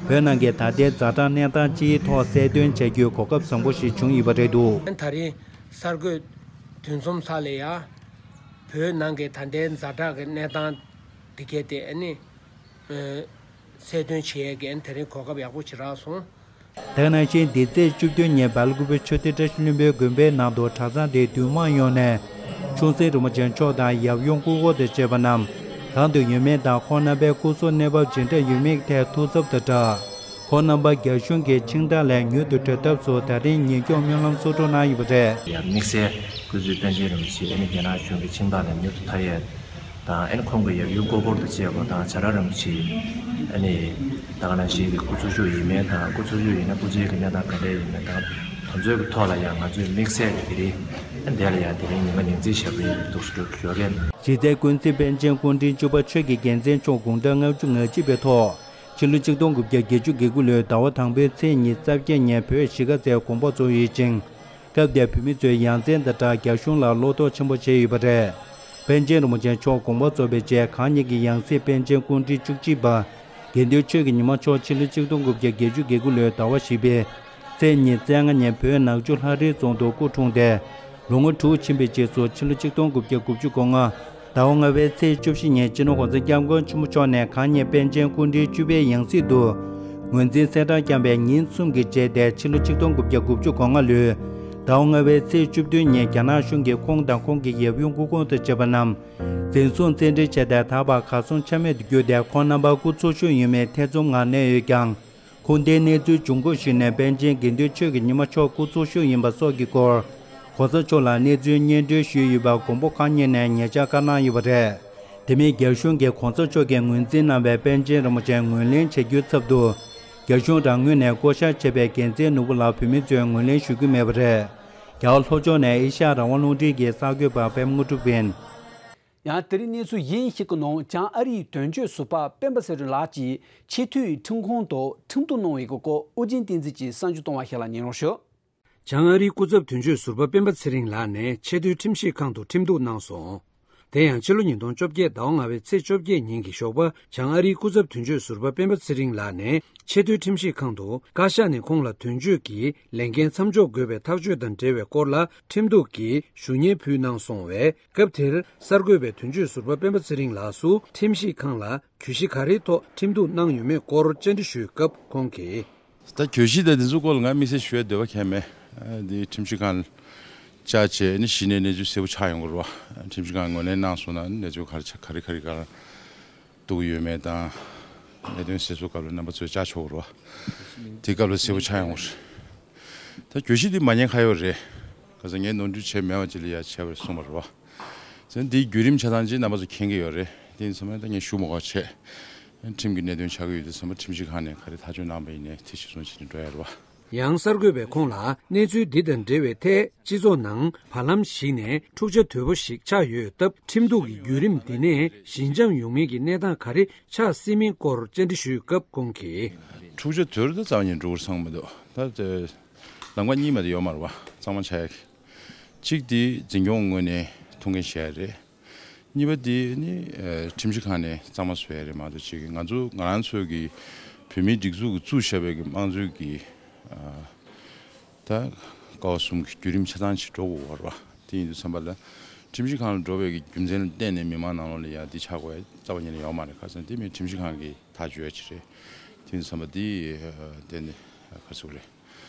བོད་ནང་གི་ད་ལྟའི་ཛ་དྲག་གནས་སྟངས་སྤྱིའི་ཐོག་གསལ་སྟོན་བྱ་རྒྱུའི་གོ་སྐབས་བཟང་པོ་ཞིག་བྱུང་ཡོད་པ་རེད་འདུག་ད་རེས་གསར་འགོད་འདུ་འཛོམས་ས་ལ་ཡང་བོད་ནང་གི་ད་ལྟའི་ཛ་དྲག་གི་གནས་སྟངས་འདི་གས་དེ་ཨ་ནི་གསལ་སྟོན་བྱེད་ཡས་ཀྱི་ཨ་ནི་དེ་རིང་གོ་སྐབས་ཡག་པོ་ཞིག་རག་སོང་། དེ་ནང་བཞིན་འདི་ཚེས་བཅུ་བདུན་ཉིན་སྦེལ་ཀུ་པེ་ཆོས་སྡེ་བཀྲ་ཤིས་ལྷུན་པོའི་དགོན་པའི་ནང་དུ་གྲྭ་ཚང་དེའི་འདུས་མང་ཡོངས་ནས་ཆུང་སྲིད་རིན་པོ་ཆེ་མཆོག་དང་ཡབ་ཡུམ་སྐུ་འཁོར་དང་བཅས་པ་རྣམས་གང་དུ་ཡོད་མེད་དང་ཁོང་རྣམ་པའི་སྐུ་གཟུགས་གནས་བབ་ཇི་འདྲ་ཡོད་མེད་ཐད་ཐུགས་འཚབ་དང་སྦྲགས། ཁོང་རྣམ་པ་རྒྱ་གཞུང་གིས་ཆིངས་ཐག་ལས་མྱུར་དུ་གྲོལ་ཐབས་སུ་ད་རིང་ཉིན་སྐྱོང་སྨོན་ལམ་གསོག་སྒྲུབ་གནང་ཡོད་པ་རེད། ཡང་དམིགས་བསལ་སྐུ་ཚེ་པཎ་ཆེན་རིན་པོ་ཆེ་ཨ་ནི་རྒྱ་ནག་གཞུང་གི་ཆིངས་ཐག་ལས་མྱུར་དུ་ཐར་ཡས། དང་ཨ་ནི་ཁོང་གི་ཡབ་ཡུམ་སྐུ་འཁོར་དང་བཅས་པ་དང་བྱ་བྲལ་རིན་པོ་ཆེ་ཨ་ནི་ད་ག་ནང་བཞིན་གྱི་སྐུ་འཚོ་བཞུགས་ཡིན་མིན་དང་སྐུ་འཚོ་བཞུགས་ཡིན་ན་སྐུ་ཚེའི་གི་གནས་སྟངས་ག་འདྲ་ཡིན་མིན་དང་དེ་ཚོའི་གི་ཐོག་ལ་ཡང་ང་ཚོས་དམིགས་བསལ་གྱི་དེ་རིང་ཨ་འདི་ལ་ཡང་དེ་རིང་ཉི་མ་ཉིན་མཚན་ཞབས་བརྟན་ཡིན་འདུག་སུ་འགྲོ་ཞོགས་ཀས། གཞི་རྩའི་ཀུན་གཟིགས་པཎ་ཆེན་སྐུ་ཕྲེང་བཅུ་པ་ཆོས་ཀྱི་རྒྱལ་མཚན་མཆོག་དགུང་གྲངས་ལྔ་བཅུ་ང་གཅིག་པའི་ཐོག་ཕྱི་ལོ་ཆིག་སྟོང་དགུ་བརྒྱ་བརྒྱད་ཅུ་གྱ་དགུ་ལོའི་ཟླ་བ་དང་པོའི་ཚེས་ཉི་ཤུ་རྩ་བརྒྱད་ཉིན་བོད་གཞིས་ཀ་རྩེའི་དགོངས་པ་རྫོགས་ཡོད་ཅིང་། སྐབས་དེར་བོད་མི་ཚོས་ཡ་མཚན་དང་སྦྲགས་རྒྱ་གཞུང་ལ་བློ་དོགས་ཆེན་པོ་བྱས་ཡོད་པ་རེད། པཎ་ཆེན་རིན་པོ་ཆེ་མཆོག་དགོངས་པ་རྫོགས་པའི་རྗེས་གང་ཉིད་ཀྱི་ཡང་སྲིད་པཎ་ཆེན་སྐུ་ཕྲེང་བཅུ་གཅིག་པ་དགེ་འདུན་ཆོས་ཀྱི་ཉི་མ་མཆོག་ཕྱི་ལོ་ཆིག་སྟོང་དགུ་བརྒྱ་བརྒྱད་ཅུ་གྱ་དགུ་ལོའི་ཟླ་བ་བཞི་པའི་ཚེས་ཉི་ཤུ་རྩ་ལྔ་ཉིན་བོད་ནག་ཆུ་ལྷ་རིའི་རྫོང་དུ་སྐུ་འཁྲུངས་ཏེ། ལོ་ངོ་དྲུག་ཕྱིན་པའི་རྗེས་སུ་ཕྱི་ལོ་ཆིག་སྟོང་དགུ་བརྒྱ་དགུ་བཅུ་གོ་ལྔ་ཟླ་བ་ལྔ་པའི་ཚེས་བཅུ་བཞི་ཉིན་སྤྱི་ནོར་༸གོང་ས་༸སྐྱབས་མགོན་ཆེན་པོ་མཆོག་ནས་གང་ཉིད་པཎ་ཆེན་སྐུ་ཕྲེང་བཅུ་པའི་ཡང་སྲིད་དུ་ངོས་འཛིན་གསལ་བསྒྲགས་བསྐྱངས་པའི་ཉིན་གསུམ་གྱི་རྗེས་ཏེ་ཕྱི་ལོ་ཆིག་སྟོང་དགུ་བརྒྱ་དགུ་བཅུ་གོ་ལྔ་ལོའི་ཟླ་བ་ལྔ་པའི་ཚེས་བཅུ་བདུན་ཉིན་རྒྱ་ནག་གཞུང་གིས་ཁོང་དང་ཁོང་གི་ཡབ་ཡུམ་སྐུ་འཁོར་དང་བཅས་པ་རྣམས་འཛིན་བཟུང་བཙན་ཁྲིད་བྱས་ཏེ་ད་བར་གར་སོང་ཆ་མེད་དུ་གྱུར་ཏེ་ཁོང་རྣམ་པ་སྐུ་འཚོ་བཞུགས་ཡོད་མེད་ཐེ་ཚོམ་ངང་གནས་ཡོད་ཀྱང་། ཁུངས་ལྡན་གནས་ཚུལ་བྱུང་ཁུངས་ཞིག་ནས་པཎ་ཆེན་དགེ་འདུན་ཆོས་ཀྱི་ཉི་མ་མཆོག་སྐུ་འཚོ་བཞུགས་ཡིན་པ་སོགས་ཀྱི་སྐོར་གོང་ས་མཆོག་ལ་གནས་ཚུལ་སྙན་སྒྲོན་ཞུས་ཡོད་པ་མགོན་པོ་མཁར་རྙིང་ནས་ཉེ་ཆར་བཀའ་གནང་ཡོད་པ་རེད། དེ་མིན་རྒྱ་གཞུང་གིས་གོང་ས་མཆོག་གིས་ངོས་འཛིན་གནང་བའི་པཎ་ཆེན་རིན་པོ་ཆེ་ངོས་ལེན་བྱ་རྒྱུའི་ཚབ་ཏུ། རྒྱ་གཞུང་རང་ངོས་ནས་བསྐོ་བཞག་བྱས་པའི་རྒྱལ་མཚན་ནོར་བུ་ལགས་བོད་མི་ཚོས་ངོས་ལེན་ཞུ་གི་མེད་པ་རེད། རྒྱ་གར་ལྷོ་ཕྱོགས་ནས་ཨེ་ཤ་ཡ་རང་དབང་རླུང་འཕྲིན་གྱི་གསར་འགོད་པ་པད་མ་དངོས་གྲུབ་ཡིན། ཡང་དེ་རིང་གནས་ཚུལ་གཞན་ཞིག་གི་ནང་བྱང་ཨ་རིའི་དོན་གཅོད་ཟུར་པ་སྤེན་པ་ཚེ་རིང་ལགས་ཀྱིས་ཆེས་མཐོའི་ཁྲིམས་ཁང་དུ་ཁྲིམས་གཏུག་གནང་བའི་སྐོར་ཨོ་རྒྱན་བསྟན་འཛིན་གྱིས་གསར་འགྱུར་བཏང་བ་ཞིག་ལ་ཉན་རོགས་ཞུ། བྱང་ཨ་རིའི་སྐུ་ཚབ་དོན་གཅོད་ཟུར་པ་སྤེན་པ་ཚེ་རིང་ལགས་ནས་ཆེས་མཐོའི་ཁྲིམས་ཞིབ་ཁང་དུ་ཁྲིམས་གཏུག་གནང་སོང་། དེ་ཡང་ཕྱི་ལོ་ཉིས་སྟོང་བཅོ་བརྒྱད་ཟླ་བ་ལྔ་པའི་ཚེས་བཅོ་བརྒྱད་ཉིན་གྱི་ཞོགས་པ་བྱང་ཨ་རིའི་སྐུ་ཚབ་དོན་གཅོད་ཟུར་པ་སྤེན་པ་ཚེ་རིང་ལགས་ནས་ཆེས་མཐོའི་ཁྲིམས་ཞིབ་ཁང་དུ་བཀའ་ཤག་ནས་ཁོང་ལ་དོན་གཅོད་ཀྱི་ལས་འགན་མཚམས་འཇོག་དགོས་པའི་ཐག་གཅོད་དང་འབྲེལ་བའི་སྐོར་ལ་ཁྲིམས་གཏུག་གི་ཞུ་སྙན་ཕུལ་གནང་སོང་བས། སྐབས་དེར་གསར་འགོད་པས་དོན་གཅོད་ཟུར་པ་སྤེན་པ་ཚེ་རིང་ལགས་སུ་ཁྲིམས་ཞིབ་ཁང་ལ་གྱོད་གཞི་ག་རེའི་ཐོག་ཁྲིམས་གཏུག་གནང་ཡོད་མེད་སྐོར་བཅར་འདྲི་ཞུས་སྐབས་ཁོང་གིས། ད་གྱོད་གཞི་དང་དེ་ཚོའི་སྐོར་ལ་ང་དམིགས་བསལ་ཞུ་ཡ་འདོད་པ་གང་ཡང་མེད། ཨ་འདི་ཁྲིམས་ཞིབ་ཁང་ བཅར་བྱས་ནས་གཞི་ནས་གནས་ཚུལ་གསལ་པོ་ཆགས་ཡོང་གི་རེད་བ། ཁྲིམས་ཞིབ་ཁང་ངོས་ལེན་གནང་སོང་ན་གནས་ཚུལ་ག་རེ་ཆགས་ག་རེ་ག་རེ་ག་རེ་གཏུག་གི་ཡོད་མེད་དང་། གནད་དོན་སེལ་སྲོལ་སྐབས་ལ་རྣམ་པ་ཚོས་བཅར་ཆོག་གི་རེད་བ། དེ་སྐབས་ལ་གསལ་པོ་ཆགས་ཡོང་གི་རེད། ད་གྱོད་གཞི་འདི་མ་ཉན་ཁ་ཡོད་རེད། ག་ས་ངས་ནོར་འཁྲུལ་བྱས་མེད་པ་ཅིག་ལ་ཡ་བྱས་པར་གསུངས་པ་རེད་བ། ཚེ་འདིའི་བརྒྱུད་རིམ་ཆ་ཚང་ཅིག་རྣམ་པ་ཚོ་མཁྱེན་གྱི་ཡོད་རེད། དེ་ཡིན་ཚང་མས་ད་ངས་ཞུ་མ་དགོས་བྱས། ཁྲིམས་ཀྱི་གནད་དོན་ཆགས་ཀྱི་ཡོད་དུས་ཚང་མ་ཁྲིམས་ཞིབ་ཁང་ནས་ག་རེ་ཐག་གཅོད་གནང་པ་ཡིན་ནའི་དེ་གཞིར་བཟུང་བྱས་ནས་འགྲོ་ཡ་རེད་བ། ཡང་གསར་འགོད་པས་ཁོང་ལ་གནས་ཚུལ་འདི་དང་འབྲེལ་བའི་ཐད་སྤྱི་ཚོགས་ནང་བར་ལམ་ཞིག་ནས་འཁྲུག་ཆ་དོད་པོ་ཞིག་ཆགས་ཡོད་སྟབས། ཁྲིམས་གཏུག་གི་བརྒྱུད་རིམ་འདི་ནས་ཞི་འཇམ་ཡོང་མིན་གྱི་གནས་སྟངས་ག་རེ་ཆགས་སྲིད་མིན་སྐོར་བཅར་འདྲི་ཞུས་སྐབས་ཁོང་གིས། འཁྲུག་ཆ་དོད་རུ་ད་རྩ་བ་ཉིད་འགྲོ་གི་རེད་བསམ་གྱི་མི་འདུག་ད་ལམ་ཁ་གཉིས་མ་གཏོགས་ཡོད་མ་རེད་བ། གཙང་མ་ཆགས་ཡག་གི། གཅིག་དེ་འཛིན་སྐྱོང་ངོས་ནས་ཐུགས་འགན་བཞེས་ཡ་རེད། གཉིས་པ་དེ་ནི་ཨ་ཁྲིམས་ཞིབ་ཁང་ནས་གཙང་མ་བཟོ་ཡ་རེད་མ་གཏོགས། གཅིག་གི་ང་ཚོ་ང་རང་ཚོའི་གི་བོད་མིའི་སྒྲིག་འཛུགས་ཀྱི་བཙུགས་བཞག་པའི་གི་དམངས་གཙོའི་གི་ཨ་ད་ཀ་བ་གསུམ་གྱི་བརྒྱུད་རིམ་ཆ་ཚང་ཅིག་འགྲོ་དགོས་པ་རེད་བ། དེ་ཡིན་དུས་ཙམ་པ་ལ་ཁྲིམས་ཞིབ་ཁང་ལ་འགྲོ་བའི་གི་རྒྱུ་མཚན་ལ་བརྟེན་ནས་མི་མང་ནང་ལོགས་ལ་ཡ་འདི་ཆགས་དགོས་ཡ་རྩ་བ་ཉིད་ནས་ཡོད་མ་རེད། ཁ་སང་དེ་མིན་ཁྲིམས་ཞིབ་ཁང་གིས་ཐག་གཅོད་ཡ་ཅིག་རེད། དེ་ཡིན་དུས་ཙམ་པ་འདི་ཨ་བརྟེན་ནས་ཨ་ག་རེ་ཟེར་དགོས་རེད།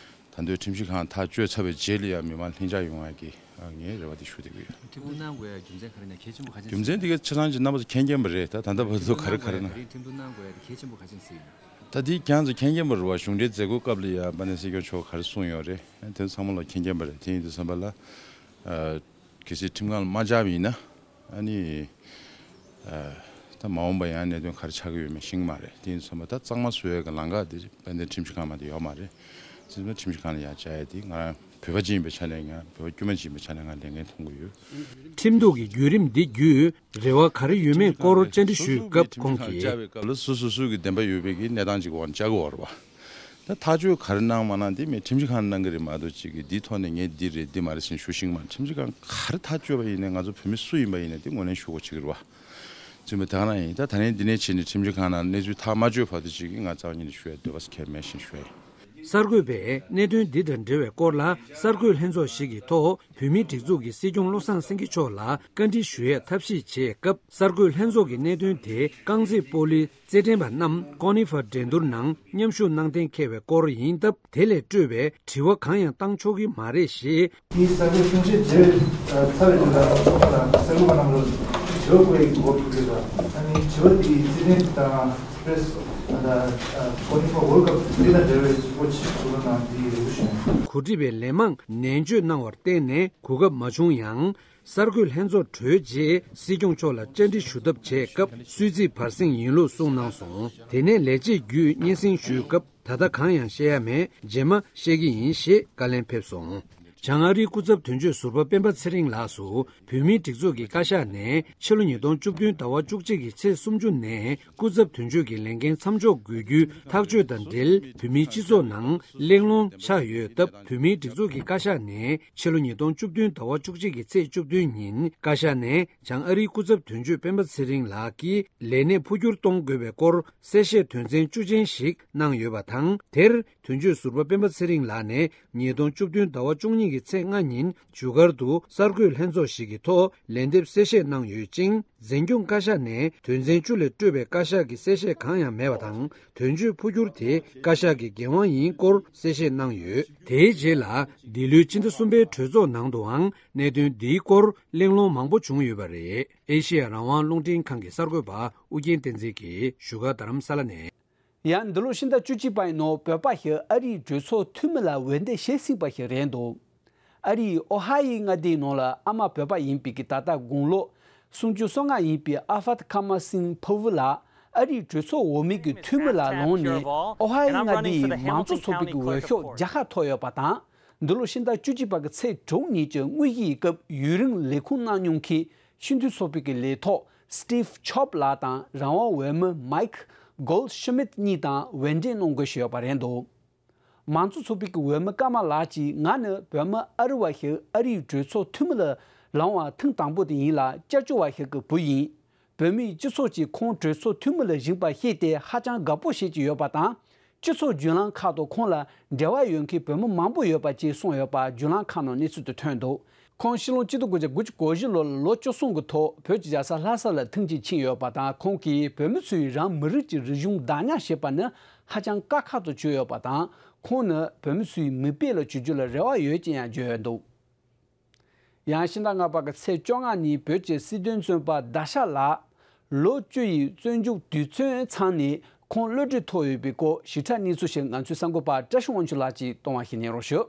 ད་དུང་ཁྲིམས་ཞིབ་ཁང་ཐག་གཅོད་ཚར་བའི་རྗེས་ལ་ཡང་མི་མང་ལྷིང་འཇགས་ཡོང་ཡག་གི་ངས་རེ་བ་དེ་ཞུ་བསྡད་ཀྱི་ཡོད། ཁྲིམས་གཏུག་གནང་དགོས་ཡ་རྒྱུ་མཚན་ག་རེ་ན་གལ་ཆེན་པོ་ག་ཅན་ཞིག་རྒྱུ་མཚན་དེ་ག་ཆ་ཚང་ཅིག་རྣམ་པ་ཚོ་མཁྱེན་མཁྱེན་པ་རེད། ད་ད་ལྟ་བར་དུ་ག་རེ་ག་རེ་ན། ཁྲིམས་གཏུག་གནང་དགོས་ཡ་དེ་གལ་ཆེན་པོ་ག་ཅན་ཞིག་ཡིན། ད་དེ་ཁྱེད་ཚོ་མཁྱེན་མཁྱེན་པ་རེད་བ། གཞུང་འབྲེལ་མཛད་སྒོའི་སྐབས་ལ་ཡ་དཔལ་ལྡན་སྲིད་སྐྱོང་མཆོག་ག་རེ་གསུངས་ཡོད་རེད། དེ་ཚང་མ་ལ་མཁྱེན་མཁྱེན་པ་རེད། དེ་ཡིན་དུས་ཙམ་པ་ལ་ཨ། གལ་སྲིད་ཁྲིམས་ཁང་ལ་མ་བཅར་བ་ཡིན་ན་ཨ་ནི་ཨ་ད་མ་འོངས་པ་ཡང་གནད་དོན་ག་རེ་ཆགས་ཀྱི་ཡོད་མེད་ཤེས་ཀྱི་མ་རེད། དེ་ཡིན་དུས་ཙམ་པ་ད་གཙང་མ་བཟོ་ཡས་ཀྱི་ལམ་ཁ་དེ་དཔལ་ལྡན་ཁྲིམས་ཞིབ་ཁང་མ་གཏོགས་ཡོད་མ་རེད། དེ་ཚོ་ཁྲིམས་ཞིབ་ཁང་ལ་ཡང་བཅར་ཡས་དེ་ང་རང་བོད་པ་ཅིག་ཡིན་པའི་ཆ་ནས། ང་བོད་པ་དཀྱུས་མ་ཅིག་ཡིན་པའི་ཆ་ནས་ང་ལས་འགན་མཐོང་གི་ཡོད། ཁྲིམས་གཏུག་གི་བརྒྱུད་རིམ་འདི་བརྒྱུད་རེ་བ་ག་རེ་ཡོད་མེད་སྐོར་བཅར་འདྲི་ཞུས་སྐབས་ཁོང་གིས། སོ་སོ་གི་བདེན་པ་ཡོད་པའི་གི་གནས་སྟངས་ཅིག་འོག་ནས་བཅར་དགོས་པ་རེད་བ། ད་ཐག་གཅོད་ག་རེ་གནང་མ་གནང་དེ་མིན་ཁྲིམས་ཞིབ་ཁང་གནང་གི་རེད་མ་གཏོགས། གཅིག་གིས་འདིའི་ཐོག་ནས་ངས་འདི་རེད་འདི་མ་རེད་ཟེར་ནས་ཞུ་ཤེས་ཀྱི་མ་རེད། ཁྲིམས་ཞིབ་ཁང་ག་རེ་ཐག་གཅོད་པ་ཡིན་ནའི་ང་ཚོ་བོད་མི་སུ་ཡིན་པ་ཡིན་ནའི་དེ་ངོས་ལེན་ཞུ་དགོས་ཀྱི་རེད་བ། རྩིས་མ་དེ་ག་ན་ཡིན། ད་ད་ནས་འདི་ནས་བྱས་ནས་ཁྲིམས་ཞིབ་ཁང་ནང་གནས་ཚུལ་ཐག་མ་གཅོད་བར་དུ་གཅིག་གིས་ང་རྩ་བ་ཉིད་ནས་ཞུ་ཡ་འདོད་པ་ཁས་མེད་བཞིན་ཞུ་ཡ་ཡིན། གསར་འགོད་པས་གནད་དོན་འདི་དང་འབྲེལ་བའི་སྐོར་ལ་གསར་འགོད་ལྷན་ཚོགས་ཤིག་གི་ཐོག་བོད་མིའི་སྒྲིག་འཛུགས་ཀྱི་སྲིད་སྐྱོང་བློ་བཟང་སེང་གེ་མཆོག་ལ་བཀའ་འདྲི་ཞུ་ཡས་ཐབས་ཤེས་བྱས་སྐབས། གསར་འགོད་ལྷན་ཚོགས་ཀྱི་གནད་དོན་དེ་རྐང་རྩེད་སྤོ་ལོའི་རྩེད་འགྲན་པ་རྣམས་ཀོ་ནི་ཧྥ་འགྲན་བསྡུར་ནང་མཉམ་ཞུགས་གནང་གཏན་འཁེལ་བའི་སྐོར་ཡིན་སྟབས། དེ་ལས་སྤྲོས་པའི་དྲི་བ་གང་ཡང་བཏང་ཆོག་གི་མ་རེད་ཞེས། དེའི་གསར་འགོད་གསུང་བཤད་བྱས་ཚར་བའི་རྗེས་ལ་ཚོགས་པ་དང་གསར་འགོད་པ་རྣམས་ལ་དྲི་བ་བཀོད་ཡག་གི་འགོ་ཚུགས་ཡོད་ལ། ཨ་ནི་དྲི་བ་དེ་རྩེད་འགྲན་དང་པེ་རེ་སི་ཨ་ད་ཨ་ཀོ་ནི་ཧྥ་ཝོལ་ཀབ་འདི་དང་འབྲེལ་བའི་སྐོར་ཆེད་དུ་ནང་དེའི་རེ་སྐུལ་ཞུ། གོ་སྒྲིག་པའི་ལན་མང་ནན་བརྗོད་གནང་བར་བརྟེན་ནས་གོ་སྐབས་མ་བྱུང་ཡང་། གསར་འགོད་ལྷན་ཚོགས་གྲོལ་རྗེས་སྲིད་སྐྱོང་མཆོག་ལ་བཅར་འདྲི་ཞུ་ཐབས་བྱས་སྐབས། གསོལ་ཚིགས་བར་གསེང་ཡིན་ལུགས་གསུངས་གནང་སོང་། དེ་ནས་ལས་བྱེད་བརྒྱུད་སྙན་སེང་ཞུས་སྐབས། ད་ལྟ་གང་ཡང་བཤད་ཡ་མེད། རྗེས་མ་བཤད་ཀྱི་ཡིན་ཞེས་བཀའ་ལན་ཕེབས་སོང་། བྱང་ཨ་རིའི་སྐུ་ཚབ་དོན་གཅོད་ཟུར་པ་སྤེན་པ་ཚེ་རིང་ལགས་སུ་བོད་མིའི་སྒྲིག་འཛུགས་ཀྱི་བཀའ་ཤག་ནས་ཕྱི་ལོ་ཉིས་སྟོང་བཅུ་བདུན་ཟླ་བ་བཅུ་གཅིག་གི་ཚེས་སུམ་ཅུ་ནས་སྐུ་ཚབ་དོན་གཅོད་ཀྱི་ལས་འགན་མཚམས་འཇོག་དགོས་རྒྱུའི་ཐག་གཅོད་དང་འབྲེལ། བོད་མིའི་སྤྱི་ཚོགས་ནང་གླེང་སློང་ཆགས་ཡོད་སྟབས། བོད་མིའི་སྒྲིག་འཛུགས་ཀྱི་བཀའ་ཤག་ནས་ཕྱི་ལོ་ཉིས་སྟོང་བཅུ་བདུན་ཟླ་བ་བཅུ་གཅིག་གི་ཚེས་བཅུ་བདུན་ཉིན་བཀའ་ཤག་ནས་བྱང་ཨ་རིའི་སྐུ་ཚབ་དོན་གཅོད་སྤེན་པ་ཚེ་རིང་ལགས་ཀྱི་ལས་གནས་འཕོ་འགྱུར་གཏོང་དགོས་པའི་སྐོར་གསལ་བཤད་དོན་ཚན་བཅུ་ཅན་ཞིག་གནང་ཡོད་པ་དང་། དེར་དོན་གཅོད་ཟུར་པ་སྤེན་པ་ཚེ་རིང་ལགས་ནས་ཉིས་སྟོང་བཅུ་བདུན་ཟླ་བ་བཅུ་གཉིས་ཀྱི་ཚེས་ལྔ་ཉིན་བཞུགས་སྒར་དུ་གསར་འགོད་ལྷན་ཚོགས་ཤིག་གི་ཐོག་ལན་འདེབས་གསལ་བཤད་གནང་ཡོད་ཅིང་། འཛིན་སྐྱོང་བཀའ་ཤག་ནས་དོན་ཚན་བཅུ་ལས་སྤྲོས་པའི་བཀའ་ཤག་གི་གསལ་བཤད་གང་ཡང་མེད་པ་དང་། དོན་གཅོད་འཕོ་འགྱུར་དེ་བཀའ་ཤག་གི་འགན་དབང་ཡིན་སྐོར་གསལ་བཤད་གནང་ཡོད། དེའི་རྗེས་ལ་འདི་ལོའི་ཕྱི་ཟླ་གསུམ་པའི་གྲོས་ཚོགས་ནང་དུའང་གནད་དོན་འདིའི་སྐོར་གླེང་སློང་མང་པོ་བྱུང་ཡོད་པ་རེད། ཨེ་ཤེ་ཡ་རང་དབང་རླུང་འཕྲིན་ཁང་གི་གསར་འགོད་པ་ཨུ་རྒྱན་བསྟན་འཛིན་གྱིས་བཞུགས་སྒར་རྡ་རམ་ས་ལ་ནས། ཡང་འདི་ལོ་ཕྱི་ཟླ་བཅུ་གཅིག་པ་ཡི་ནང་བོད་པ་ཞིག་ཨ་རིའི་གྲོས་ཚོགས་འཐུས་མི་ལ་འོས་འདེམས་བྱེད་སྲིད་པ་ཞིག་རེད་འདུག་ཨ་རིའི་ཨོ་ཧ་ཡོའི་མངའ་སྡེའི་ནང་ལ་ཨ་མ་བོད་པ་ཡིན་པའི་གི་ད་ལྟ་དགུང་ལོ་སུམ་ཅུ་སོ་ལྔ་ཡིན་པའི་ཨ་ཧྥད་ཁ་མ་སིང་ཕུ་བུ་ལགས་ཨ་རིའི་གྲོས་ཚོགས་འོས་མི་གི་འཐུས་མི་ལ་ལངས་ནས་ཨོ་ཧ་ཡོའི་མངའ་སྡེའི་མང་གཙོ་ཚོགས་པའི་གི་འོས་ཤོག་བརྒྱ་ཁ་ཐོབ་ཡོད་པ་དང་། འདི་ལོ་ཕྱི་ཟླ་བཅུ་གཅིག་པ་གི་ཚེས་དྲུག་ཉིན་གྱི་དངོས་གཞིའི་སྐབས་ཡུན་རིང་ལས་ཁུངས་གནང་མྱོང་མཁན་སྤྱི་འཐུས་ཚོགས་པའི་གི་ལས་ཐོག་སི་ཊིབ་ཆོབ་ལགས་དང་རང་དབང་འོས་མི་མཱིག་གོལ་ཤི་མིད་གཉིས་དང་འོས་འབྲེལ་གནང་དགོས་ཞེས་ཡོད་པ་རེད་འདུག་མང་གཙོ་ཚོགས་པའི་གི་འོས་མི་ཀརྨ་ལགས་ཀྱིས་ང་ནི་བོད་མི་ཨ་རི་བ་ཞིག་ཨ་རིའི་གྲོས་ཚོགས་འཐུས་མི་ལ་ལངས་པ་ཐེངས་དང་པོ་དེ་ཡིན་ལ་སྐྱབས་བཅོལ་བ་ཞིག་གི་བུ་ཡིན། བོད་མིའི་སྤྱི་ཚོགས་ཀྱིས་ཁོང་གྲོས་ཚོགས་འཐུས་མི་ལ་བཞེངས་པ་ཤེས་ཏེ་ཧ་ཅང་དགའ་པོ་བྱེད་ཀྱི་ཡོད་པ་དང་། སྤྱི་ཚོགས་བརྒྱུད་ལམ་ཁག་ཏུ་ཁོང་ལ་འབྲེལ་བ་ཡོད་མཁན་བོད་མི་མང་པོ་ཡོད་པ་བཅས་གསུངས་ཡོད་པ་བརྒྱུད་ལམ་ཁག་ནང་གནས་ཚུལ་དུ་ཐོན་འདུག་ཁོང་ཕྱི་ལོ་གཅིག་སྟོང་དགུ་བརྒྱ་དགུ་བཅུ་གོ་བཞི་ལོ་ལ་ལོ་བཅུ་གསུམ་གྱི་ཐོག་བོད་ཀྱི་རྒྱལ་ས་ལྷ་ས་ལ་ཐེངས་གཅིག་ཕྱིན་ཡོད་པ་དང་། ཁོང་གིས་བོད་མི་ཚོས་རང་མི་རིགས་ཀྱི་རིག་གཞུང་བདག་ཉར་བྱེད་པ་ནི་ཧ་ཅང་དཀའ་ཁག་ཏུ་གྱུར་ཡོད་པ་དང་། ཁོང་ནི་བོད་མི་ཚོའི་མིག་དཔེ་ལ་གྱུར་རྒྱུ་ལ་རེ་བ་ཡོད་ཅེས་ཡང་བརྗོད་ཡོད་འདུག་ཡང་ཕྱི་ཟླ་ལྔ་པ་གི་ཚེས་བཅོ་ལྔ་ཉིན་བོད་ཀྱི་སྲིད་དོན་བཙོན་པ་ཟླ་ཤ་ལགས་ལོ་བཅུ་ཡི་བཙོན་འཇུག་དུས་ཚོད་ཚང་ནས་ཁོང་གློད་གྲོལ་ཐོབ་ཡོད་པའི་སྐོར་ཞིབ་ཕྲ་གནས་ཚུལ་ཞིག་ང་ཚོའི་གསར་འགོད་པ་བཀྲ་ཤིས་དབང་ཕྱུག་ལགས་ཀྱིས་གཏོང་བ་ཞིག་ཉན་རོགས་ཞུ།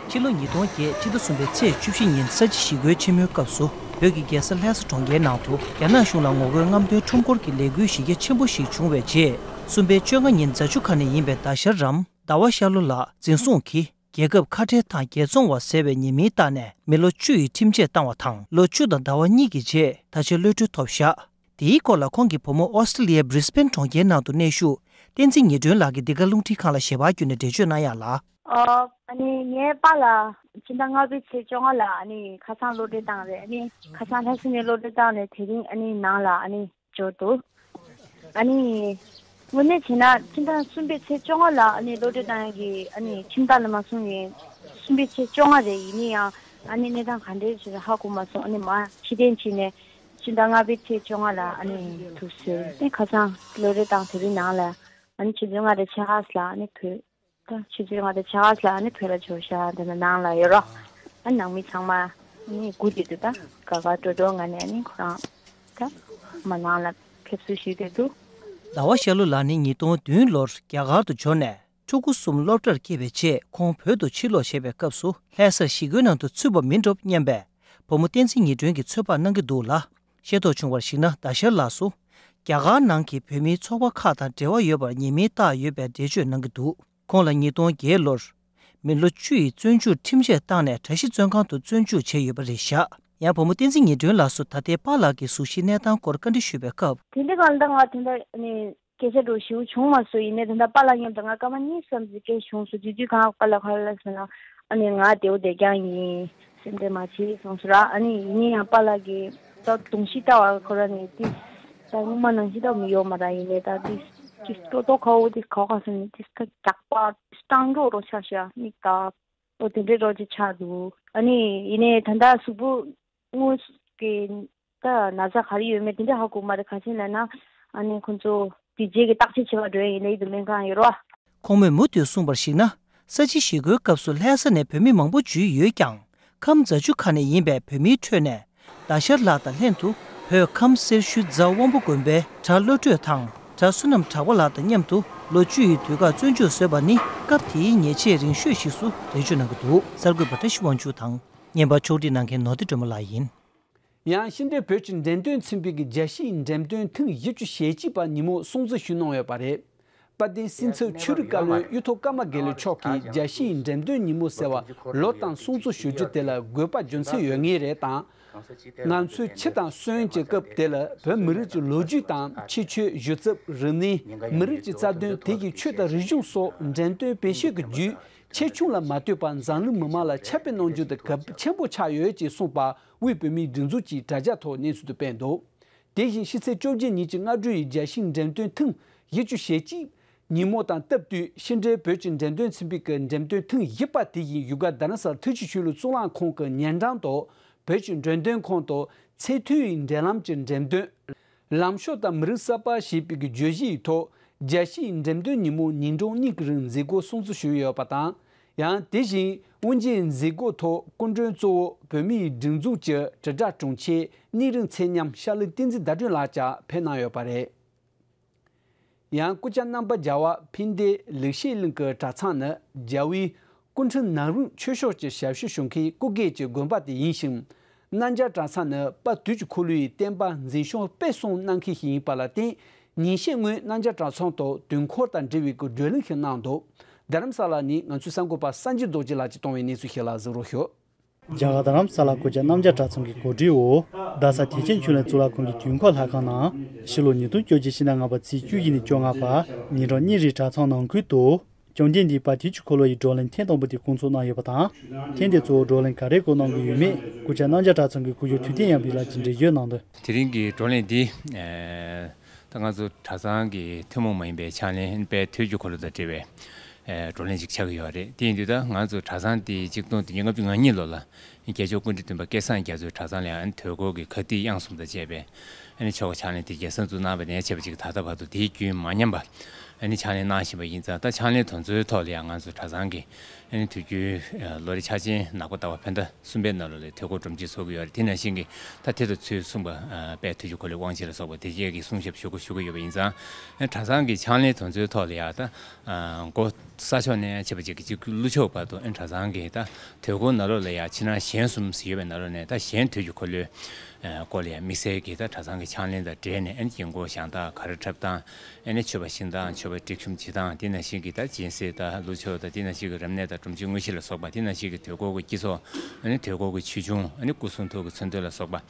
ཕྱི་ལོ་ཉིས་སྟོང་བརྒྱད་ཕྱི་ཟླ་གསུམ་པའི་ཚེས་བཅུ་བཞི་ཉིན་ས་བྱི་ཞི་རྒོལ་ཆེན་མོའི་སྐབས་སུ་བོད་ཀྱི་རྒྱལ་ས་ལྷ་ས་གྲོང་ཁྱེར་ནང་དུ་རྒྱ་ནག་གཞུང་ལ་ངོ་རྒོལ་རྔམ་སྟོན་ཁྲོམ་སྐོར་གྱི་ལས་འགུལ་གཞི་རྒྱ་ཆེན་པོ་ཞིག་བྱུང་བའི་རྗེས། གསུམ་པའི་བཅོ་ལྔ་ཉིན་རྫ་ཆུ་ཁ་ནས་ཡིན་པའི་ཟླ་ཤར་རམ་ཟླ་བ་ཤར་ལྷོ་ལགས་འཛིན་བཟུང་གིས། རྒྱལ་ཁབ་ཁ་བྲལ་དང་རྒྱལ་བཙོང་བ་ཟེར་བའི་ཉེས་མིང་བཏགས་ནས་མི་ལོ་བཅུ་ཡི་ཁྲིམས་ཆད་བཏང་བ་དང་། ལོ་བཅུ་དང་ཟླ་བ་གཉིས་ཀྱི་རྗེས་ད་ཆ་གློད་གྲོལ་ཐོབ་བཞག་དེའི་སྐོར་ལ་ཁོང་གི་བུ་མོ་ཨོ་སི་ཀྲི་ལི་ཡའི་བྷི་རི་སྦེན་གྲོང་ཁྱེར་ནང་དུ་གནས་བཞུགས་བསྟན་འཛིན་ཉི་སྒྲོན་ལགས་ཀྱིས་འདི་ག་རླུང་འཕྲིན་ཁང་ལ་ཞལ་པར་བརྒྱུད་ནས་འགྲེལ་བརྗོད་གནང་ཡག་ལ། ཨ་ནི་ངའི་པཱ་ལགས་ཕྱི་ཟླ་ལྔ་པའི་ཚེས་བཅོ་ལྔ་ལ་ཨ་ནི་ཁ་སང་གློད་གྲོལ་བཏང་རེད། ཨ་ནི་ཁ་སང་ལྷ་ས་ནས་གློད་གྲོལ་བཏང་ནས་དེ་རིང་ཨ་ནི་ནང་ལ་ཨ་ནི་འབྱོར་འདུག་ཨ་ནི་དངོས་གནས་བྱས་ན་ཕྱི་ཟླ་གསུམ་པའི་ཚེས་བཅོ་ལྔ་ལ་ཨ་ནི་གློད་གྲོལ་བཏང་ཡག་གི་ཨ་ནི་ཁྲིམས་ཐག་ལ་མ་སོང་ཡིན། གསུམ་པའི་ཚེས་བཅོ་ལྔ་རེད། ཡིན་ནའི་ཡང་ཨ་ནི་གནས་སྟངས་ག་འདྲས་ཞིག་ཧ་གོ་མ་སོང་། ཨ་ནི་མ་ཕྱིར་འཐེན་བྱས་ནས་ཕྱི་ཟླ་ལྔ་པའི་ཚེས་བཅོ་ལྔ་ལ་ཨ་ནི་ཐུག་ཟེར་ཏེ་ཁ་སང་གློད་གྲོལ་བཏང་དེ་རིང་ནང་ལ་ཨ་ནི་ཆུ་ཚོད་ལྔ་དང་ཕྱེད་ཀ་ལ་ཨ་ནི་བོད། ད་ཆུ་ཚོད་ལྔ་དང་ཕྱེད་ཀ་ལ་ཨ་ནི་བོད་ལ་འབྱོར་ཤག་དེ་ནས་ནང་ལ་ཡོད་རོགས། ཨ་ནི་ནང་མི་ཚང་མ་ཨ་ནི་སྒུག་བསྡད་འདུག་ད་དགའ་དགའ་སྤྲོ་སྤྲོ་ངང་ནས་ཨ་ནི་ཁོ་རང་ད་མར་ནང་ལ་ཕེབས་བསུ་ཞུས་བསྡད་འདུག་ཟླ་བ་ཤར་ལྷོ་ལགས་ནི་ཉིས་སྟོང་བདུན་ལོར་རྒྱ་གར་དུ་འབྱོར་ནས་ཕྲུ་གུ་གསུམ་སློབ་གྲྭར་སྐྱེལ་བའི་རྗེས་ཁོང་བོད་དུ་ཕྱིར་ལོག་བྱས་པའི་སྐབས་སུ་ལྷ་སར་ཞི་རྒོལ་ནང་དུ་ཚུད་པ་མིན་འགྲོ་སྙམ་པའི་བུ་མོ་བསྟན་འཛིན་ཉི་སྒྲོན་གྱིས་ཚོད་དཔག་གནང་གི་འདུག་ལ། ཤེས་རྟོགས་བྱུང་བར་གཞིགས་ན་ཟླ་ཤར་ལགས་སུ་རྒྱ་གར་ནང་གི་བོད་མིའི་ཚོགས་པ་ཁག་དང་འབྲེལ་བ་ཡོད་པར་ཉེས་མིང་བཏགས་ཡོད་པའི་འགྲེལ་བརྗོད་གནང་གི་འདུག་ཁོང་ལ་ཉིས་སྟོང་བརྒྱད་ལོར་མི་ལོ་བཅུ་ཡི་བཙོན་འཇུག་ཁྲིམས་ཆད་བཏང་ནས་གྲྭ་བཞི་བཙོན་ཁང་དུ་བཙོན་འཇུག་བྱས་ཡོད་པ་རེད་བཞག་ཡང་བུ་མོ་བསྟན་འཛིན་ཉི་སྒྲོན་ལགས་སུ་ད་ལྟའི་པཱ་ལགས་ཀྱི་གཟུགས་གཞིའི་གནས་སྟངས་སྐོར་བཀའ་འདྲི་ཞུས་པའི་སྐབས། དེ་འདྲ་གང་ལྟར་ང་དེ་འདྲ་ནི་སྐད་ཆ་འདྲ་ཞིག་བྱུང་མ་སོང་། ཡིན་ནའི་ད་ལྟ་པཱ་ལགས་མཉམ་དུ་ང་སྐར་མ་གཉིས་ཙམ་ཞིག་སྐད་བྱུང་སོང་། དེ་དུས་གང་པཱ་ལགས་ག་རེ་ལབ་ཟེར་ན། ཨ་ནི་ང་བདེ་པོ་བདེ་རྐྱང་ཡིན། སེམས་ཁྲལ་མ་བྱེད་གསུངས་སོང་ར། ཨ་ནི་ཡིན་ནའི་ཡང་པཱ་ལགས་ཀྱིས་ད་གདོང་ཤིག་ལྟ་བ་ཁོ་རང་ནི་ཏིས་ད་སྔོན་མ་ནང་བཞིན་ད་མི་ཡོད་མ་ར། ཡིན་ནའི་ད་ཏིས་ཏིས་ཏོག་ཏོག་ཁ་བོ་ཏིས་ཁ་བོ་ཁ་སོང་ནི་ཏིས་ཁ་རྒྱག་པ་སྤྲང་འགྲོ་རོ་ཆགས་ཤག་མིག་ད། ཨོ་དེ་འདྲའི་རོ་ཅིག་ཆགས་འདུག་ཨ་ནི་ཡིན་ནའི་ད་ལྟ་གཟུགས་པོ་དངོས་ཀྱི་ད་ན་ཚ་ག་རེ་ཡོད་མེད་དེ་འདྲ་ཧ་གོ་མ་རེད། ག་ཅི་ལབ་ན་ཨ་ནི་ཁོང་ཚོ་དེ་རྗེས་ཀྱི་བརྟག་དཔྱད་བྱེད་པར་འགྲོ་ཡ་ཡིན་ན་ཡིད་དུ་སྨན་ཁང་ཡོད་རོ། ཁོང་མོས་མུ་མཐུད་གསུངས་པར་གཞིགས་ན། ས་བྱི་ཞི་རྒོལ་སྐབས་སུ་ལྷ་ས་ནས་བོད་མི་མང་པོ་འཇུས་ཡོད་ཀྱང་། ཁམས་རྫ་ཆུ་ཁ་ནས་ཡིན་པའི་བོད་མིའི་ཁྲོད་ནས་ཟླ་ཤར་ལགས་དང་ལྷན་དུ་བོད་ཁམས་སེར་ཤུལ་རྫ་དབོན་པོ་དགོན་པའི་གྲྭ་བློ་གྲོས་དང་གྲྭ་བསོད་ནམས་གྲགས་པ་ལགས་དང་མཉམ་དུ་ལོ་བཅུ་ཡི་དུས་བཀག་བཙོན་འཇུག་བཟོས་པ་ནི་སྐབས་དེའི་ཉེས་ཆད་རིང་ཤོས་ཤིག་སུ་འགྲེལ་བརྗོད་གནང་གི་འདུག་གསར་འགོད་པ་བཀྲ་ཤིས་དབང་ཕྱུག་དང་། བརྙན་པར་ཕྱོགས་སྒྲིག་གནང་མཁན་ནོར་བདེ་སྒྲོལ་མ་ལགས་ཡིན། ཡང་ཕྱི་འབྲེལ་བོད་ཀྱི་འགྲེམས་སྟོན་ཚན་པའི་གི་རྒྱལ་སྤྱིའི་འགྲེམས་སྟོན་ཐེངས་བཞི་བཅུ་ཞེ་གཅིག་པ་ཉིན་མོ་སྲུང་བརྩི་ཞུས་གནང་ཡོད་པ་རེད། དཔལ་ལྡན་སྲིད་ཚབ་ཆོས་རིག་བཀའ་བློན་གཡུ་ཐོག་ཀརྨ་དགེ་ལེགས་མཆོག་གིས་རྒྱལ་སྤྱིའི་འགྲེམས་སྟོན་ཉིན་མོ་ཟེར་བ་ལོ་དང་སྲུང་བརྩི་ཞུ་རྒྱུ་དེ་ལ་དགོས་པ་རྒྱུ་མཚན་ཡོད་ངེས་རེད་དང་། ང་ཚོའི་འཆི་དང་གསོན་གྱི་སྐབས་དེ་ལ་བོད་མི་རིགས་ཀྱི་ལོ་རྒྱུས་དང་ཁྱད་ཆོས་སྒྱུ་རྩལ་རིག་གནས་མི་རིགས་ཀྱི་རྩ་དོན་དེ་བཞིན་ཆོས་དང་རིག་གཞུང་སོགས་འགྲེམས་སྟོན་སྤེལ་བྱེད་ཀྱི་བརྒྱུད་ཆེ་ཆུང་ལ་མ་ལྟོས་པར་འཛམ་གླིང་མི་མང་ལ་ཁྱབ་སྤེལ་གནང་རྒྱུ་དེ་གལ་ཆེན་པོ་ཆགས་ཡོད་ཅེས་གསུངས་པ། དབུས་བོད་མིའི་སྒྲིག་འཛུགས་ཀྱིས་དྲ་རྒྱ་ཐོག་གནས་ཚུལ་དུ་སྤེལ་འདུག་དེ་བཞིན་ཕྱི་ཚེས་བཅོ་བརྒྱད་ཉིན་གྱི་སྔ་དྲོ་ཡི་རྒྱལ་སྤྱིའི་འགྲེམས་སྟོན་ཐེངས་བཞི་བཅུ་ཞེ་གཅིག་ཉིན་མོ་དང་སྟབས་བསྟུན་ཕྱི་འབྲེལ་བོད་ཀྱི་འགྲེམས་སྟོན་ཚན་པའི་གི་འགྲེམས་སྟོན་ཐེངས་བཞི་པ་དེ་བཞིན་བཞུགས་སྒར་རྡ་རམ་ས་ལ་ཐུགས་རྗེ་ཆོས་ལུགས་གཙུག་ལག་ཁང་གི་ཉེ་འགྲམ་དུ་བོད་ཀྱི་འགྲེམས་སྟོན་ཁང་དུ་ཚད་མཐོའི་འབྲེལ་ལམ་གྱི་འགྲེམས་སྟོན། ལམ་ཤོག་དང་མི་རིགས་གསར་པ་ཞེས་པའི་གི་བརྗོད་གཞིའི་ཐོག་རྒྱལ་སྤྱིའི་འགྲེམས་སྟོན་ཉིན་མོ་ཉིན་གྲངས་གཉིས་ཀྱི་རིང་མཛད་སྒོ་སྲུང་བརྩི་ཞུས་ཡོད་པ་དང་། ཡང་དེ་བཞིན་དབུ་འབྱེད་མཛད་སྒོའི་ཐོག་སྐུ་མགྲོན་གཙོ་བོ་བོད་མིའི་སྒྲིག་འཛུགས་ཀྱི་དྲིལ་བསྒྲགས་དྲུང་ཆེ་གཉན་རིམ་ཚེ་ཉམས་ཤར་གླིང་བསྟན་འཛིན་ཟླ་སྒྲོན་ལགས་ཀྱང་ཕེབས་གནང་ཡོད་པ་རེད། ཡང་སྐུ་བཅར་རྣམ་པ་རྒྱལ་བ་ཕན་བདེ་ལེགས་བཤད་གླིང་གི་གྲྭ་ཚང་ནི་རྒྱལ་བའི་སྐུ་ཕྲེང་ནང་རིམ་ཆོས་ཕྱོགས་ཀྱི་ཞབས་ཞུ་ཞུ་མཁན་སྐུ་སྒེར་གྱི་དགོན་པ་དེ་ཡིན་ཞིང་། རྣམ་རྒྱལ་གྲྭ་ཚང་ནི་དཔལ་དུས་ཀྱི་འཁོར་ལོ་ཡི་བསྟན་པ་འཛིན་སྐྱོང་སྤེལ་གསུམ་གནང་མཁན་ཞིག་ཡིན་པ་ལ་བརྟེན། ཉིན་ཤས་སྔོན་རྣམ་རྒྱལ་གྲྭ་ཚང་དུ་དུས་འཁོར་དང་འབྲེལ་བའི་བགྲོ་གླེང་ཞིག་གནང་འདུག་རྡ་རམ་ས་ལ་ནས་ང་ཚོའི་གསར་འགོད་པ་སངས་རྒྱས་རྡོ་རྗེ་ལགས་ཀྱིས་བཏང་བའི་གནས་ཚུལ་ཞིག་ལ་གཟིགས་རོགས་ཞུ། རྒྱ་གར་རྡ་རམ་ས་ལ་སྐུ་བཅར་རྣམ་རྒྱལ་གྲྭ་ཚང་གི་གོ་སྒྲིག་འོག་རྡ་ས་བདེ་ཆེན་ཆོས་གླིང་གཙུག་ལག་ཁང་གི་དུས་འཁོར་ལྷ་ཁང་ནང་ཕྱི་ལོ་ཉིས་སྟོང་བཅོ་བརྒྱད་ཕྱི་ཟླ་ལྔ་པ་ཚེས་བཅུ་བཞི་ནས་བཅོ་ལྔ་བར་ཉིན་གྲངས་གཉིས་རིང་གྲྭ་ཚང་ནང་ཁུལ་དུ། བཅོམ་ལྡན་འདས་དཔལ་དུས་ཀྱི་འཁོར་ལོ་ཡི་བགྲོ་གླེང་ཐེངས་དང་པོ་དེ་སྐོང་ཚོགས་གནང་ཡོད་པ་དང་། ཐེངས་དེ་གཙོ་བོ་བགྲོ་གླེང་ག་རེ་སྐོར་གནང་གི་ཡོད་མེད་སྐུ་བཅར་རྣམ་རྒྱལ་གྲྭ་ཚང་གི་སྐུ་ཞབས་ཐུབ་བསྟན་ཡར་འཕེལ་ལགས་ཀྱིས་འགྲེལ་བརྗོད་གནང་དོན། དེ་རིང་གི་བགྲོ་གླེང་འདི། ད་ང་ཚོ་གྲྭ་ཚང་གི་ཐུན་མོང་མ་ཡིན་པའི་ཕྱག་ལེན་དཔལ་དུས་ཀྱི་འཁོར་ལོ་དང་འབྲེལ་བའི་བགྲོ་གླེང་ཞིག་ཆགས་ཀྱི་ཡོད་རེད། དེ་ཡིན་དུས་ད་ང་ཚོ་གྲྭ་ཚང་འདི་ཆིག་སྟོང་དོན་བརྒྱད་ལྔ་བཅུ་ང་གཉིས་ལོ་ལ་རྒྱལ་མཆོག་སྐུ་ཕྲེང་བདུན་པ་སྐལ་བཟང་རྒྱ་མཚོའི་གྲྭ་ཚང་ལ་ཡང་དུས་འཁོར་གྱི་ཁ་ཐིག་དབྱངས་གསུམ་དང་བཅས་པའི་ཨ་ནི་ཆོ་ག་ཕྱག་ལེན་དེ་རྒྱལ་ས་འཛུགས་གནང་བ་ནས་བྱས་པ་ཅིག་ད་ལྟ་བར་དུ་དེའི་རྒྱུན་མ་ཉམས་པ། ཨ་ནི་ཕྱག་ལེན་གནང་བཞིན་པ་ཡིན་ཙང་། ད་ཕྱག་ལེན་དེ་ཚོའི་ཐོག་ལ་ཡང་ང་ཚོ་གྲྭ་ཚང་གི་ཨ་ནི་དུས་རྒྱུན་ལོ་རེ་འཆར་ཅན་ནག་པོ་ཟླ་བ་བོད་ཟླ་གསུམ་པའི་ནང་ལོགས་ལ་དུས་འཁོར་སྒྲོམ་གཅིག་ཚོགས་ཀྱི་ཡོད་རེད། དེ་ནང་བཞིན་གྱི་ད་དེ་དང་ཚུལ་གསུངས་པ། དཔལ་དུས་ཀྱི་འཁོར་ལོའི་དབང་ཆེན་ལ་སོགས་པ་དེ་བཅས་ཀྱི་གསུང་ཞབས་ཞུ་དགོས་ཞུ་གི་ཡོད་པ་ཡིན་ཙང་། ཨ་ནི་གྲྭ་ཚང་གི་ཕྱག་ལེན་དེ་ཚོའི་ཐོག་ལ་ཡང་ད་འགོ་ས་ཕྱོགས་ནས་བྱས་པ་ཅིག་གི་ཅིག་ཀླུ་ཕྱོགས་བར་དུ། ཨ་ནི་གྲྭ་ཚང་གི་ད་དུས་འཁོར་ནང་ལོགས་ལ་ཡང་ཕྱི་ནང་གཞན་གསུམ་ཟེར་ཡོད་པའི་ནང་ལོགས་ནས། ད་གཞན་དུས་ཀྱི་འཁོར་ལོའི་སྐོར་ལ་ཡང་དམིགས་བསལ་གྱི་ད་གྲྭ་ཚང་གི་ཕྱག་ལེན་དང་འབྲེལ་ནས། ཨ་ནི་དཀྱིལ་འཁོར་བཞེངས་སྟངས་ག་རེ་འཁྲབ་སྟངས། ཨ་ནི་མཆོད་པ་ཕྱིན་སྟངས། མཆོད་པ་སྒྲིག་གཤོམ་བྱེད་སྟངས། དེ་ནང་བཞིན་གྱི་ད་སྦྱིན་སྲེག་དང་ཀླུ་ཆོག་དང་། དེ་ནང་བཞིན་གྱི་རབ་གནས་དང་སྒྲོམ་གཅིག་དངོས་གཞི་ལ་སོགས་པ། དེ་ནང་བཞིན་གྱི་དུས་འཁོར་གྱི་དཀྱིལ་འཁོར། ཨ་ནི་དུས་འཁོར་གྱི་ཆོས་འབྱུང་། ཨ་ནི་སྐུ་གསུང་ཐུགས་ཀྱི་མཚོན་དོན་ལ་སོགས་པ།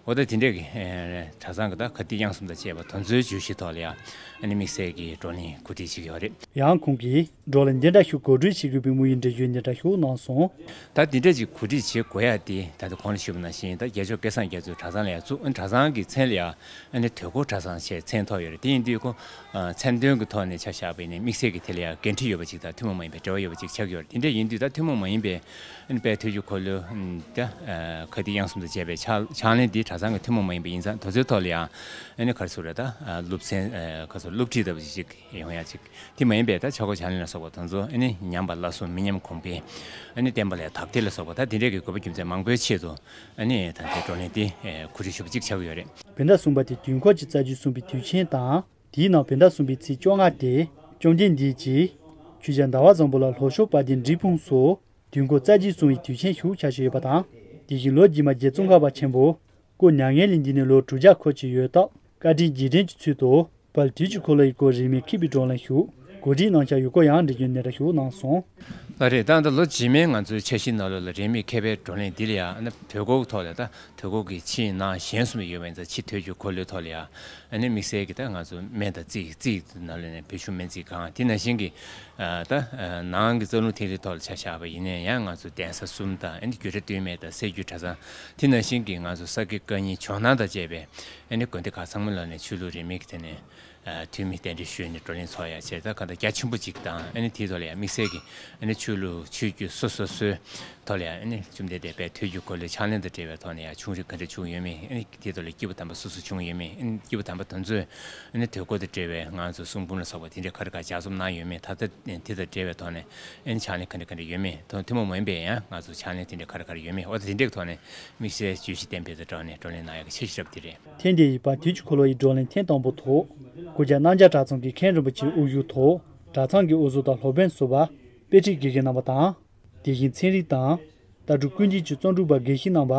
འོ་ད་དེ་འདྲས་ཀྱི་ཨེ་གྲྭ་ཚང་གི་ད་ཁ་ཏིག་དབྱངས་གསུམ་དང་བཅས་པ་དེ་ཚོའི་བརྗོད་གཞི་ཐོག་ལ་ཡང་། ཨ་ནི་དམིགས་བསལ་གྱི་བགྲོ་གླེང་གོ་སྒྲིག་བྱེད་ཀྱི་ཡོད་རེད། ཡང་ཁོང་གིས་བགྲོ་གླེང་འདི་འདྲ་ཞིག་གོ་སྒྲིག་བྱེད་དགོས་པའི་དམིགས་ཡུལ་འགྲེལ་བརྗོད་འདི་འདྲ་ཞིག་གནང་སོང་། ད་འདི་འདྲ་ཅིག་གོ་སྒྲིག་བྱེད་དགོས་ཡ་དེ། ད་ལྟ་གོང་ལ་ཞུས་པ་ནང་བཞིན་ད་རྒྱལ་མཆོག་སྐལ་བཟང་རྒྱ་མཚོའི་གྲྭ་ཚང་ལ་ཡང་བཙུགས། ཨ་ནི་གྲྭ་ཚང་གི་མཚན་ལ་ཡང་ཨ་ནི་དུས་འཁོར་གྲྭ་ཚང་ཞེས་མཚན་ཐོགས་ཡོད་རེད། དེ་ཡིན་དུས་ཁོ་ཨ་མཚན་དོན་གྱི་ཐོག་ནས་ཆ་བཞག་པ་ཡིན་ན་དམིགས་བསལ་གྱི་དེ་ལ་ཡང་འགན་འཁྲི་ཡོད་པ་ཅིག་དང་ཐུན་མོང་མ་ཡིན་པའི་འབྲེལ་བ་ཡོད་པ་ཅིག་ཆགས་ཀྱི་ཡོད་རེད། དེ་འདྲ་ཡིན་དུས་ད་ཐུན་མོང་མ་ཡིན་པའི་ཨ་ནི་དཔལ་དུས་ཀྱི་འཁོར་ལོ་ད་ཁ་ཏིག་དབྱངས་གསུམ་དང་བཅས་པའི་ཕྱག་ཕྱག་ལེན་འདི་གྲྭ་ཚང་གི་ཐུན་མོང་མ་ཡིན་པ་ཡིན་ཙང་། དེ་ཚོའི་ཐོག་ལ་ཡང་ཨ་ནི་ག་རེ་ཟེར་དགོས་རེད། ད་སློབ་ཚན་ག་རེ་ཟེར། སློབ་ཁྲིད་ལྟ་བུ་ཅིག་ཡོང་ཡ་ཅིག་དེ་མ་ཡིན་པའི་ད་ཕྱག་སྐོར་ཕྱག་ལེན་ལ་སོགས་པ་དེ་ཚོ། ཨ་ནི་ཉམས་པ་སླར་གསོ་མི་ཉམས་གོང་འཕེལ། ཨ་ནི་བསྟན་པ་ལ་དར་ཁྱབ་ལ་སོགས་པ། ད་དེ་འདྲའི་གི་དགོས་པ་རྒྱུ་མཚན་མང་པོའི་ཆེད་དུ། ཨ་ནི་ད་ལྟའི་བགྲོ་གླེང་འདི་གོ་སྒྲིག་ཞུས་པ་ཅིག་ཆགས་ཀྱི་ཡོད་རེད། བོད་ཟླ་གསུམ་པ་དེ་དུས་འཁོར་གྱི་རྩ་རྒྱུད་གསུངས་པའི་དུས་ཆེན་དང་། དེའི་ནང་བོད་ཟླ་གསུམ་པའི་ཚེས་བཅོ་ལྔ་སྟེ། བཅོམ་ལྡན་འདས་ཀྱིས་ཆོས་རྒྱལ་ཟླ་བ་བཟང་པོ་ལ་ལྷོ་ཕྱོགས་དཔལ་ལྡན་འབྲས་སྤུངས་སུ་དུས་འཁོར་རྩ་རྒྱུད་གསུངས་པའི་དུས་ཆེན་ཞུ་འཆར་གཞི་ཡོད་པ་དང་། དེ་བཞིན་ལོ་རྗེས་མ་རྗེ་ཙོང་ཁ་པ་ཆེན་པོ་སྐུ་མྱ་ངན་ལས་འདས་ནས་ལོ་དྲུག་བརྒྱ་འཁོར་གྱི་ཡོད་སྟབས། བཀའ་དྲིན་རྗེས་དྲན་གྱི་ཚུལ་དུ་དཔལ་དུས་ཀྱི་འཁོར་ལོ་ཡི་སྐོར་རིས་མེད་མཁས་པའི་བགྲོ་གླེང་ཞུ་གོ་སྒྲིག་གནང་འཆར་ཡོད་སྐོར་ཡང་འགྲེལ་བརྗོད་འདི་འདྲ་ཞིག་གནང་སོང་། ལགས་རེད། ད་ལྟ་ལོ་རྗེས་མའི་ང་ཚོའི་འཆར་གཞིའི་ནང་ལོགས་ལ་རིས་མེད་མཁས་པའི་བགྲོ་གླེང་འདི་ལ་ཡང་། ཨ་ནི་བོད་སྐོར་ཐོག་ལ། ད་བོད་སྐོར་གྱི་ཕྱི་ནང་གཞན་གསུམ་ཡོད་པ་ཡིན་ཙང་། ཕྱི་དུས་ཀྱི་འཁོར་ལོའི་ཐོག་ལ་ཡང་ཨ་ནི་དམིགས་བསལ་གྱི་ད་ང་ཚོ་སྨན་དང་རྩིས། རྩིས་ནང་ལོགས་ནས་བོད་གཞུང་སྨན་རྩིས་ཁང་། དེ་ནང་བཞིན་གྱི་ཨ་ད་ཨ་ནང་གི་རྩ་རླུང་ཐིག་ལེའི་ཐོག་ལ་ཆ་བཞག་པ་ཡིན་ན་ཡང་། ང་ཚོ་གདན་ས་གསུམ་དང་། ཨ་ནི་རྒྱུད་གྲྭ་སྟོད་སྨད་དང་སྲད་རྒྱུད་གྲྭ་ཚང་། དེ་ནང་བཞིན་གྱི་ང་ཚོ་ས་དགེ་བཀའ་རྙིང་ཇོ་ནང་དང་བཅས་པའི་ཨ་ནི་དགོན་སྡེ་ཁག་ཚང་མའི་ལོགས་ནས་ཆོས་ལུགས་རིས་མེད་ཀྱི་ཐད་ནས་ཨ་འཐུས་མི་གདན་འདྲེན་ཞུས་ནས་བགྲོ་གླེང་ཚོགས་ཡ་བྱས། ད་ག་ད་རྒྱ་ཆེན་པོ་ཅིག་དང་། ཨ་ནི་དེའི་ཐོག་ལ་ཡང་དམིགས་བསལ་གྱི་ཨ་ནི་ཆོས་ལུགས་ཆོས་བརྒྱུད་སོ་སོ་སོའི་ཐོག་ལ་ཡང་། ཨ་ནི་བཅོམ་ལྡན་འདས་དཔལ་དུས་ཀྱི་འཁོར་ལོའི་ཕྱག་ལེན་དང་འབྲེལ་བའི་ཐོག་ནས་ཡང་ཆུང་རིགས་ག་འདྲ་བྱུང་ཡོད་མེད། ཨ་ནི་དེའི་ཐོག་ལ་སྐྱེས་བུ་དམ་པ་སུ་སུ་བྱུང་ཡོད་མེད། ཨ་ནི་སྐྱེས་བུ་དམ་པ་དེ་ཚོས་ཨ་ནི་དུས་འཁོར་དང་འབྲེལ་བའི་ང་ཚོ་གསུང་འབུམ་ལ་སོགས་པ་དེ་འདྲ་ག་རེ་ག་རེ་ལྗགས་རྩོམ་གནང་ཡོད་མེད། ད་ལྟ་དེ་དང་འབྲེལ་བའི་ཐོག་ནས་ཨ་ནི་ཕྱག་ལེན་ག་འདྲ་ག་འདྲ་ཡོད་མེད། ཐུན་མོང་མ་ཡིན་པའི་ཡང་ང་ཚོ་ཕྱག་ལེན་དེ་འདྲ་ག་རེ་ག་རེ་ཡོད་མེད། འོ་ད་དེ་འདྲའི་ཐོག་ནས་དམིགས་བསལ་བརྗོད་གཞི་གཏན་འབེབས་དང་བསྒྲགས་ནས་བགྲོ་གླེང་གནང་ཡག་གི་འཆར་གཞི་རབ་དེ་རེད། ཐེངས་འདིའི་དཔལ་དུས་ཀྱི་འཁོར་ལོ་ཡི་བགྲོ་གླེང་ཐེངས་དང་པོ་ཐོག་གུ་རྒྱལ་རྣམ་རྒྱལ་གྲྭ་ཚང་གི་མཁན་རིན་པོ་ཆེའི་དབུ་བཞུགས་ཐོག་གྲྭ་ཚང་གི་དབུ་གཙོ་དང་སློབ་དཔོན་ཟུར་པ། དཔེ་ཁྲིད་དགེ་རྒན་རྣམ་པ་དང་། དེ་བཞིན་ཚན་རིག་དང་ལྟ་གྲུབ་ཀུན་ལྡན་གྱི་རྩོམ་སྒྲིག་པ་དགེ་བཤེས་རྣམ་པ།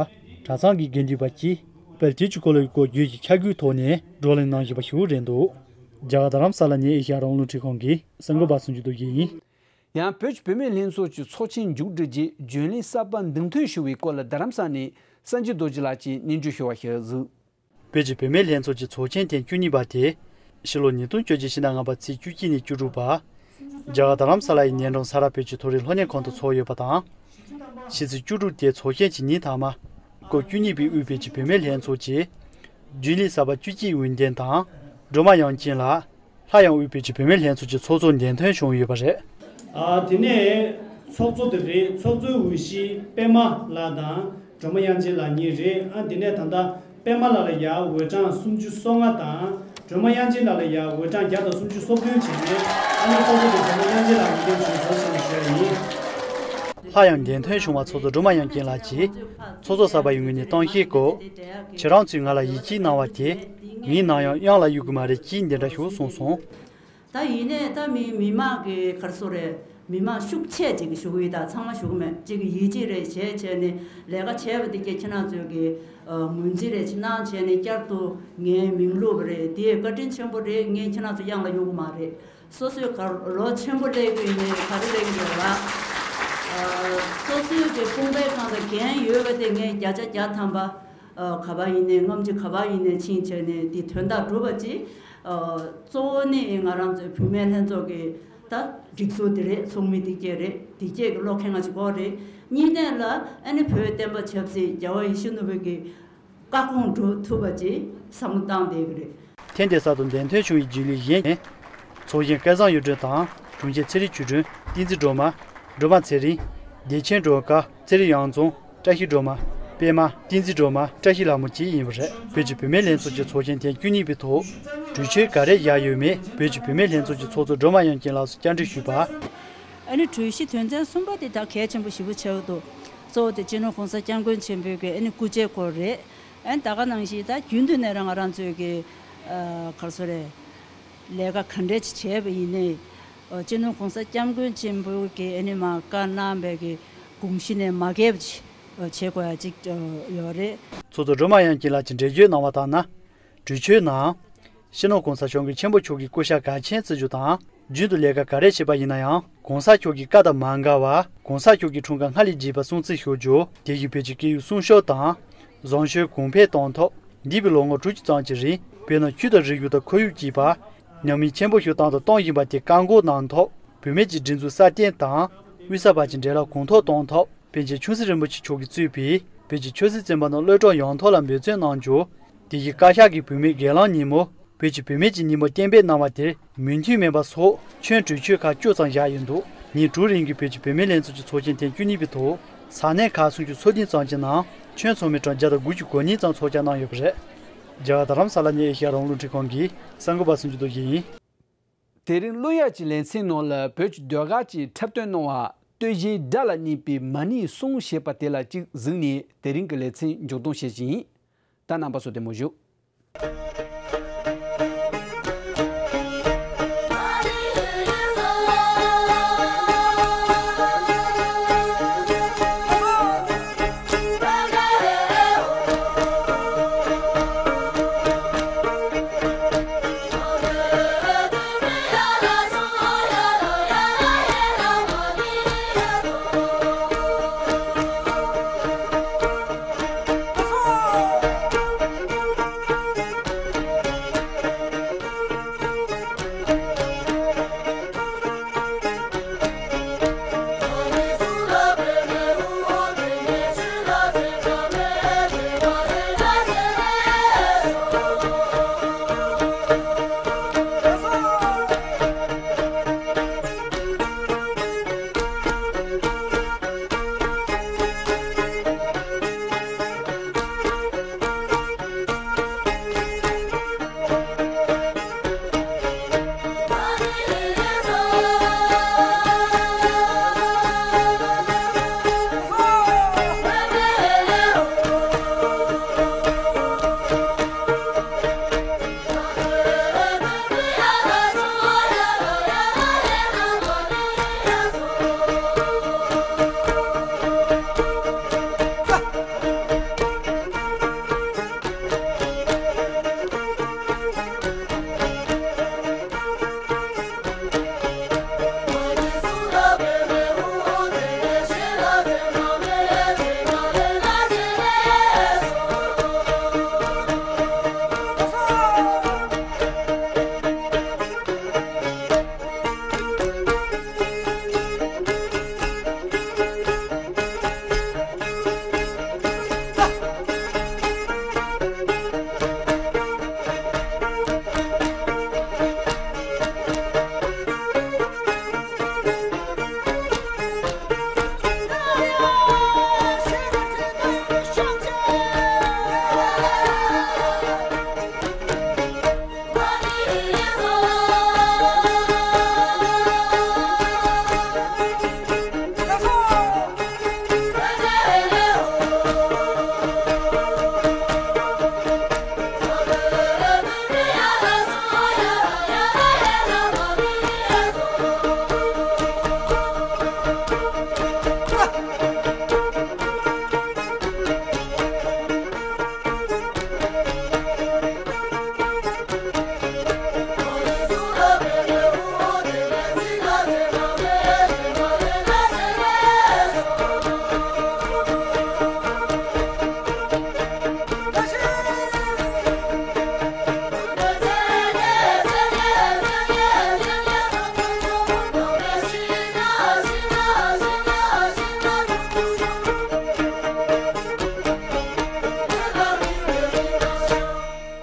གྲྭ་ཚང་གི་དགེ་འདུན་པ་བཅས་དཔལ་དུས་ཀྱི་འཁོར་ལོ་ཡི་སྐོར་བརྗོད་ཀྱི་ཆ་བགོས་ཐོག་ནས་བགྲོ་གླེང་གནང་བཞིན་པ་ཞིག་རེད་འདུག་རྒྱ་གར་རྡ་རམ་ས་ལ་ནས་ཨེ་ཤ་ཡ་རང་དབང་རླུང་འཕྲིན་ཁང་གི་གསར་འགོད་པ་སུ་འཇུ་རྡོ་རྗེ་ཡིན། ཡང་བོད་ཀྱི་བུད་མེད་ལྷན་ཚོགས་ཀྱི་ཚོགས་ཆེན་མཇུག་སྒྲིལ་རྗེས་རྒྱུན་ལས་གསར་པ་འདེམས་ཐོན་ཞུ་བའི་སྐོར་ལ་རྡ་རམ་ས་ནས་སངས་རྒྱས་རྡོ་རྗེ་ལགས་ཀྱིས་སྙན་སྒྲོན་ཞུ་བ་ཞིག་གཟིགས། བོད་ཀྱི་བུད་མེད་ལྷན་ཚོགས་ཀྱི་ཚོགས་ཆེན་ཐེངས་བཅུ་གཉིས་པ་དེ་ཕྱི་ལོ་ཉིས་སྟོང་བཅོ་བརྒྱད་ཕྱི་ཟླ་ལྔ་པ་ཚེས་བཅུ་གཅིག་ནས་བཅུ་དྲུག་བར་རྒྱ་གར་རྡ་རམ་ས་ལ་ཡི་ཉེ་འགྲམ་ས་རཱ་བོད་ཀྱི་མཐོ་རིམ་སློབ་གཉེར་ཁང་དུ་ཚོགས་ཡོད་པ་དང་། ཕྱི་ཚེས་བཅུ་དྲུག་དེ་ཚོགས་ཆེན་གྱི་ཉིན་མཐའ་མ་སྐབས་བཅུ་གཉིས་པའི་དབུས་བོད་ཀྱི་བུད་མེད་ལྷན་ཚོགས་ཀྱི་རྒྱུན་ལས་གསར་པ་བཅུ་གཅིག་འོས་འདེམས་དང་། སྒྲོལ་མ་དབྱངས་ཅན་ལགས། སླར་ཡང་དབུས་བོད་ཀྱི་བུད་མེད་ལྷན་ཚོགས་ཀྱི་ཚོགས་གཙོ་འདེམས་ཐོན་བྱུང་ཡོད་པ་རེད། ཨ། དེ་ནས་ཚོགས་གཙོ་དེ་རེད། ཚོགས་གཙོའི་འོས་གཞི་པད་མ་ལགས་དང་སྒྲོལ་མ་དབྱངས་ཅན་ལགས་གཉིས་རེད། ཨ། དེ་ནས་ད་ལྟ་པད་མ་ལགས་ལ་ཡ་འོས་གྲངས་སུམ་ཅུ་སོ་ལྔ་དང་སྒྲོལ་མ་དབྱངས་ཅན་ལགས་ལ་ཡ་འོས་གྲངས་བརྒྱ་དང་སུམ་ཅུ་སོ་བདུན་བྱས་ནས། ཨ་ནི་ཚོགས་གཙོ་དེ་སྒྲོལ་མ་དབྱངས་ཅན་ལགས་འོས་འདེམས་བྱུང་ཟེར་ཞེས་ཞུ་ཡ་ཡིན། སླར་ཡང་འདེམས་ཐོན་བྱུང་བ་ཚོགས་གཙོ་སྒྲོལ་མ་དབྱངས་ཅན་ལགས་ཀྱིས་ཚོགས་གཙོ་གསར་པ་ཡི་ངོས་ནས་གཏམ་བཤད་སྐབས། ཁྱེད་རང་ཚོས་ང་ལ་ཡིད་ཆེས་གནང་བ་དེ་ངའི་ནམ་ཡང་གཡང་ལ་གཡུག་གི་མ་རེད་ཅེས་འདི་འདྲ་ཞིག་གསུངས་སོང་། ད་ཡིན་ནའི་ད་མི་མི་མང་གི་ག་རེ་ཟེར་དགོས་རེད། མི་མང་ཤུགས་ཆེ་ཅིག་གིས་ཞུ་གི་ཡོད། ད་ཚང་མ་ཞུ་གི་མེད། ཅིག་གིས་ཡིད་ཆེས་རེ་བྱས་བྱས་ནས་ལས་ཀ་བྱས་པ་དེ་གྱད་ཁྱེད་རང་ཚོས་ཀྱི་ངོས་འཛིན་རེ་ཅིག་གནང་བྱས་ནས་བསྐྱར་དུ་ངའི་མིང་བླུགས་པ་རེད། དེ་བཀའ་དྲིན་ཆེན་པོ་རེད། ངས་ཁྱེད་རང་ཚོ་གཡང་ལ་གཡུག་གི་མ་རེད། སོ་སོའི་ག་ལོ་ཆེན་པོ་སླེབས་ཀྱི་ཡིན་ནའི་ག་རེ་སླེབས་ཀྱི་ཡོད་ལ། སོ་སོའི་གི་དཔུང་པའི་སྒང་ལ་འགན་ཡོད་པ་དེ་ངས་བརྒྱ་ཆ་བརྒྱ་ཐམ་པ། ཨ། ག་པར་ཡིན་ནའི་རྔམ་བརྗིད་ག་པར་ཡིན་ནའི་ཕྱིན་བྱས་ནས་དེ་དོན་དག་སྒྲུབ་པ་ཅིག་ཨ། གཙོ་བོ་ནི་ང་རང་ཚོའི་བུད་མེད་ལྷན་ཚོགས་ཀྱི་ད་སྒྲིག་འཛུགས་དེ་རེད། ཚོགས་མི་དེ་གྱད་རེད། དེ་གྱད་ཀྱི་བློ་ཁེངས་ང་ཅིག་དགོས་རེད། གཉིས་ནས་ལ་ཨ་ནི་བོད་བསྟན་པ་ཆབ་སྲིད་རྒྱལ་བ་ཡིད་བཞིན་ནོར་བུ་གི་བཀའ་དགོངས་སྒྲུབ་ཐུབ་པ་ཅིག་བསམ་བློ་བཏང་བསྡད་ཀྱི་རེད། ཐེངས་འདིའི་གསར་དུ་འདེམས་ཐོན་བྱུང་བའི་རྒྱུན་ལས་གཞན། ཚོགས་གཞོན་སྐལ་བཟང་གཡུ་སྒྲོན་དང་དྲུང་ཆེ་ཚེ་རིང་ཆོས་སྒྲོན། བསྟན་འཛིན་སྒྲོལ་མ། སྒྲོལ་མ་ཚེ་རིང་། བདེ་ཆེན་སྒྲོལ་དཀར། ཚེ་རིང་གཡང་རྫོང་། བཀྲ་ཤིས་སྒྲོལ་མ། པད་མ། བསྟན་འཛིན་སྒྲོལ་མ། བཀྲ་ཤིས་ལྷ་མོ་བཅས་ཡིན་པ་རེད། བོད་ཀྱི་བུད་མེད་ལྷན་ཚོགས་ཀྱི་ཚོགས་ཆེན་ཐེངས་བཅུ་གཉིས་པའི་ཐོག་གྲོས་ཆོད་ག་རེ་བཞག་ཡོད་མེད་བོད་ཀྱི་བུད་མེད་ལྷན་ཚོགས་ཀྱི་ཚོགས་གཙོ་སྒྲོལ་མ་དབྱངས་ཅན་ལགས་སུ་བཅར་འདྲི་ཞུས་པ། ཨ་ནི་གྲོས་གཞི་དོན་ཚན་གསུམ་པ་དེ་ད་གལ་ཆེན་པོ་ཞེ་པོ་ཆགས་འདུག་གཙོ་བོ་དེ་སྤྱི་ནོར་༸གོང་ས་༸སྐྱབས་མགོན་ཆེན་པོའི་གི་ཨ་ནི་སྐུ་ཕྱྭའི་སྐོར་རེད། ཨ་ནི་ད་ག་ནང་བཞིན་ད་རྒྱུན་དུ་ནས་རང་ང་རང་ཚོའི་གི་ཨ་ག་རེ་ཟེར་རེད། ལས་ཀ་ག་འདྲས་ཅིག་བྱས་པ་ཡིན་ནའི། ཨ་སྤྱི་ནོར་༸གོང་ས་༸སྐྱབས་མགོན་ཆེན་པོའི་གི་ཨ་ནི་མ་བཀའ་གནང་བའི་གི་དགོངས་གཞི་ནས་མ་འགལ་བ་ཅིག་བྱེད་དགོས་ཡ་ཅིག་ཡོད་རེད། ཚོགས་གཙོ་སྒྲོལ་མ་དབྱངས་ཅན་ལགས་ཀྱིས་འགྲེལ་བརྗོད་གནང་བ་ལྟར་ན། གྲོས་ཆོད་ནང་། སྤྱི་ནོར་༸གོང་ས་༸སྐྱབས་མགོན་ཆེན་པོ་མཆོག་གིས་སྐུ་ཕྱྭ་གལ་ཆེན་བརྩི་རྒྱུ་དང་། རྒྱུན་དུ་ལས་ཀ་ག་རེ་བྱེད་པ་ཡིན་ན་ཡང་༸གོང་ས་མཆོག་གི་བཀའ་དང་མ་འགལ་བར་༸གོང་ས་མཆོག་གི་འཁྲུངས་སྐར་སྔ་ལས་རྒྱས་པ་སྲུང་བརྩི་ཞུ་རྒྱུ། དེ་བཞིན་བོད་ཀྱི་སྐད་ཡིག་སྲུང་སྐྱོབ་དང་། བཟང་སྤྱོད་གོང་འཕེལ་གཏོང་ཐབས། འདས་པའི་ལོ་ངོ་དྲུག་ཅུ་ཙམ་གྱི་རིང་བོད་ནང་ཆོས་དང་རིག་གཞུང་དང་ཁོར་ཡུག་གཅེས་པ། ཉམས་མྱོང་ཆེན་པོ་ཞིག་བཏང་དང་གཏོང་བཞིན་པ་དེ་བཀག་འགོག་གནང་ཐབས། བུད་མེད་ཀྱི་སྒྲིག་འཛུགས་སྲ་བརྟན་དང་། དབུས་གསར་པ་ཀྱི་འབྲེལ་ལམ་གོང་མཐོར་གཏོང་ཐབས། པཎ་ཆེན་ཆོས་སྲིད་རིན་པོ་ཆེ་མཆོག་གིས་གཙོས་པའི་བོད་ཀྱི་ཆབ་སྲིད་བཙོན་པ་རྣམས་གློད་གྲོལ་ཡོང་ཐབས་ལ་འབད་བརྩོན་གནང་རྒྱུ། དེ་བཞིན་བཀའ་ཤག་གིས་བུད་མེད་སྒེར་ལངས་ཉིན་མོ་བོད་ཀྱི་བུད་མེད་ཀྱི་ཉིན་མོ་གཏན་འབེབས་གནང་བ་དེར་མོས་མཐུན་མིན་པ་སོགས་ཁྱོན་གྲོས་ཆོད་ཁག་བཅུ་ཙམ་བཞག་ཡོད་འདུག་ཉིན་དྲུག་རིང་གི་བོད་ཀྱི་བུད་མེད་ལྷན་ཚོགས་ཀྱི་ཚོགས་ཆེན་ཐེངས་བཅུ་གཉིས་པའི་ཐོག་ས་གནས་ཁག་སུམ་ཅུ་སོ་བདུན་ཙམ་གྱི་ནང་ཁྱོན་ཚང་མའི་གྲངས་བརྒྱ་དང་དགུ་བཅུ་གོ་གཉིས་ཙམ་ཚོགས་བཅར་གནང་ཡོད་པ་རེད། རྒྱ་གར་རྡ་རམ་ས་ལ་ནས་ཨེ་ཤ་ཡ་རང་དབང་རླུང་འཕྲིན་ཁང་གི་གསར་འགོད་པ་སུ་འབྱིན་རྡོ་རྗེ་ཡིན། དེ་རིང་གླུ་ཡག་གི་ལེ་ཚན་ནང་ལ་བོད་ཀྱི་ཟློས་གར་གྱི་འཁྲབ་སྟོན་གནང་བ་སྟོད་གཞས་སྒྲ་ལ་སྙན་པའི་མ་ཎིའི་གསུང་ཞེས་པ་དེ་ལ་གཅིག་གཟིགས་ནས་དེ་རིང་གི་ལེ་ཚན་མཇུག་སྡོམ་བྱེད་ཀྱི་ཡིན། ད་རྣམ་པ་ཚོ་བདེ་མོ་བཞུགས།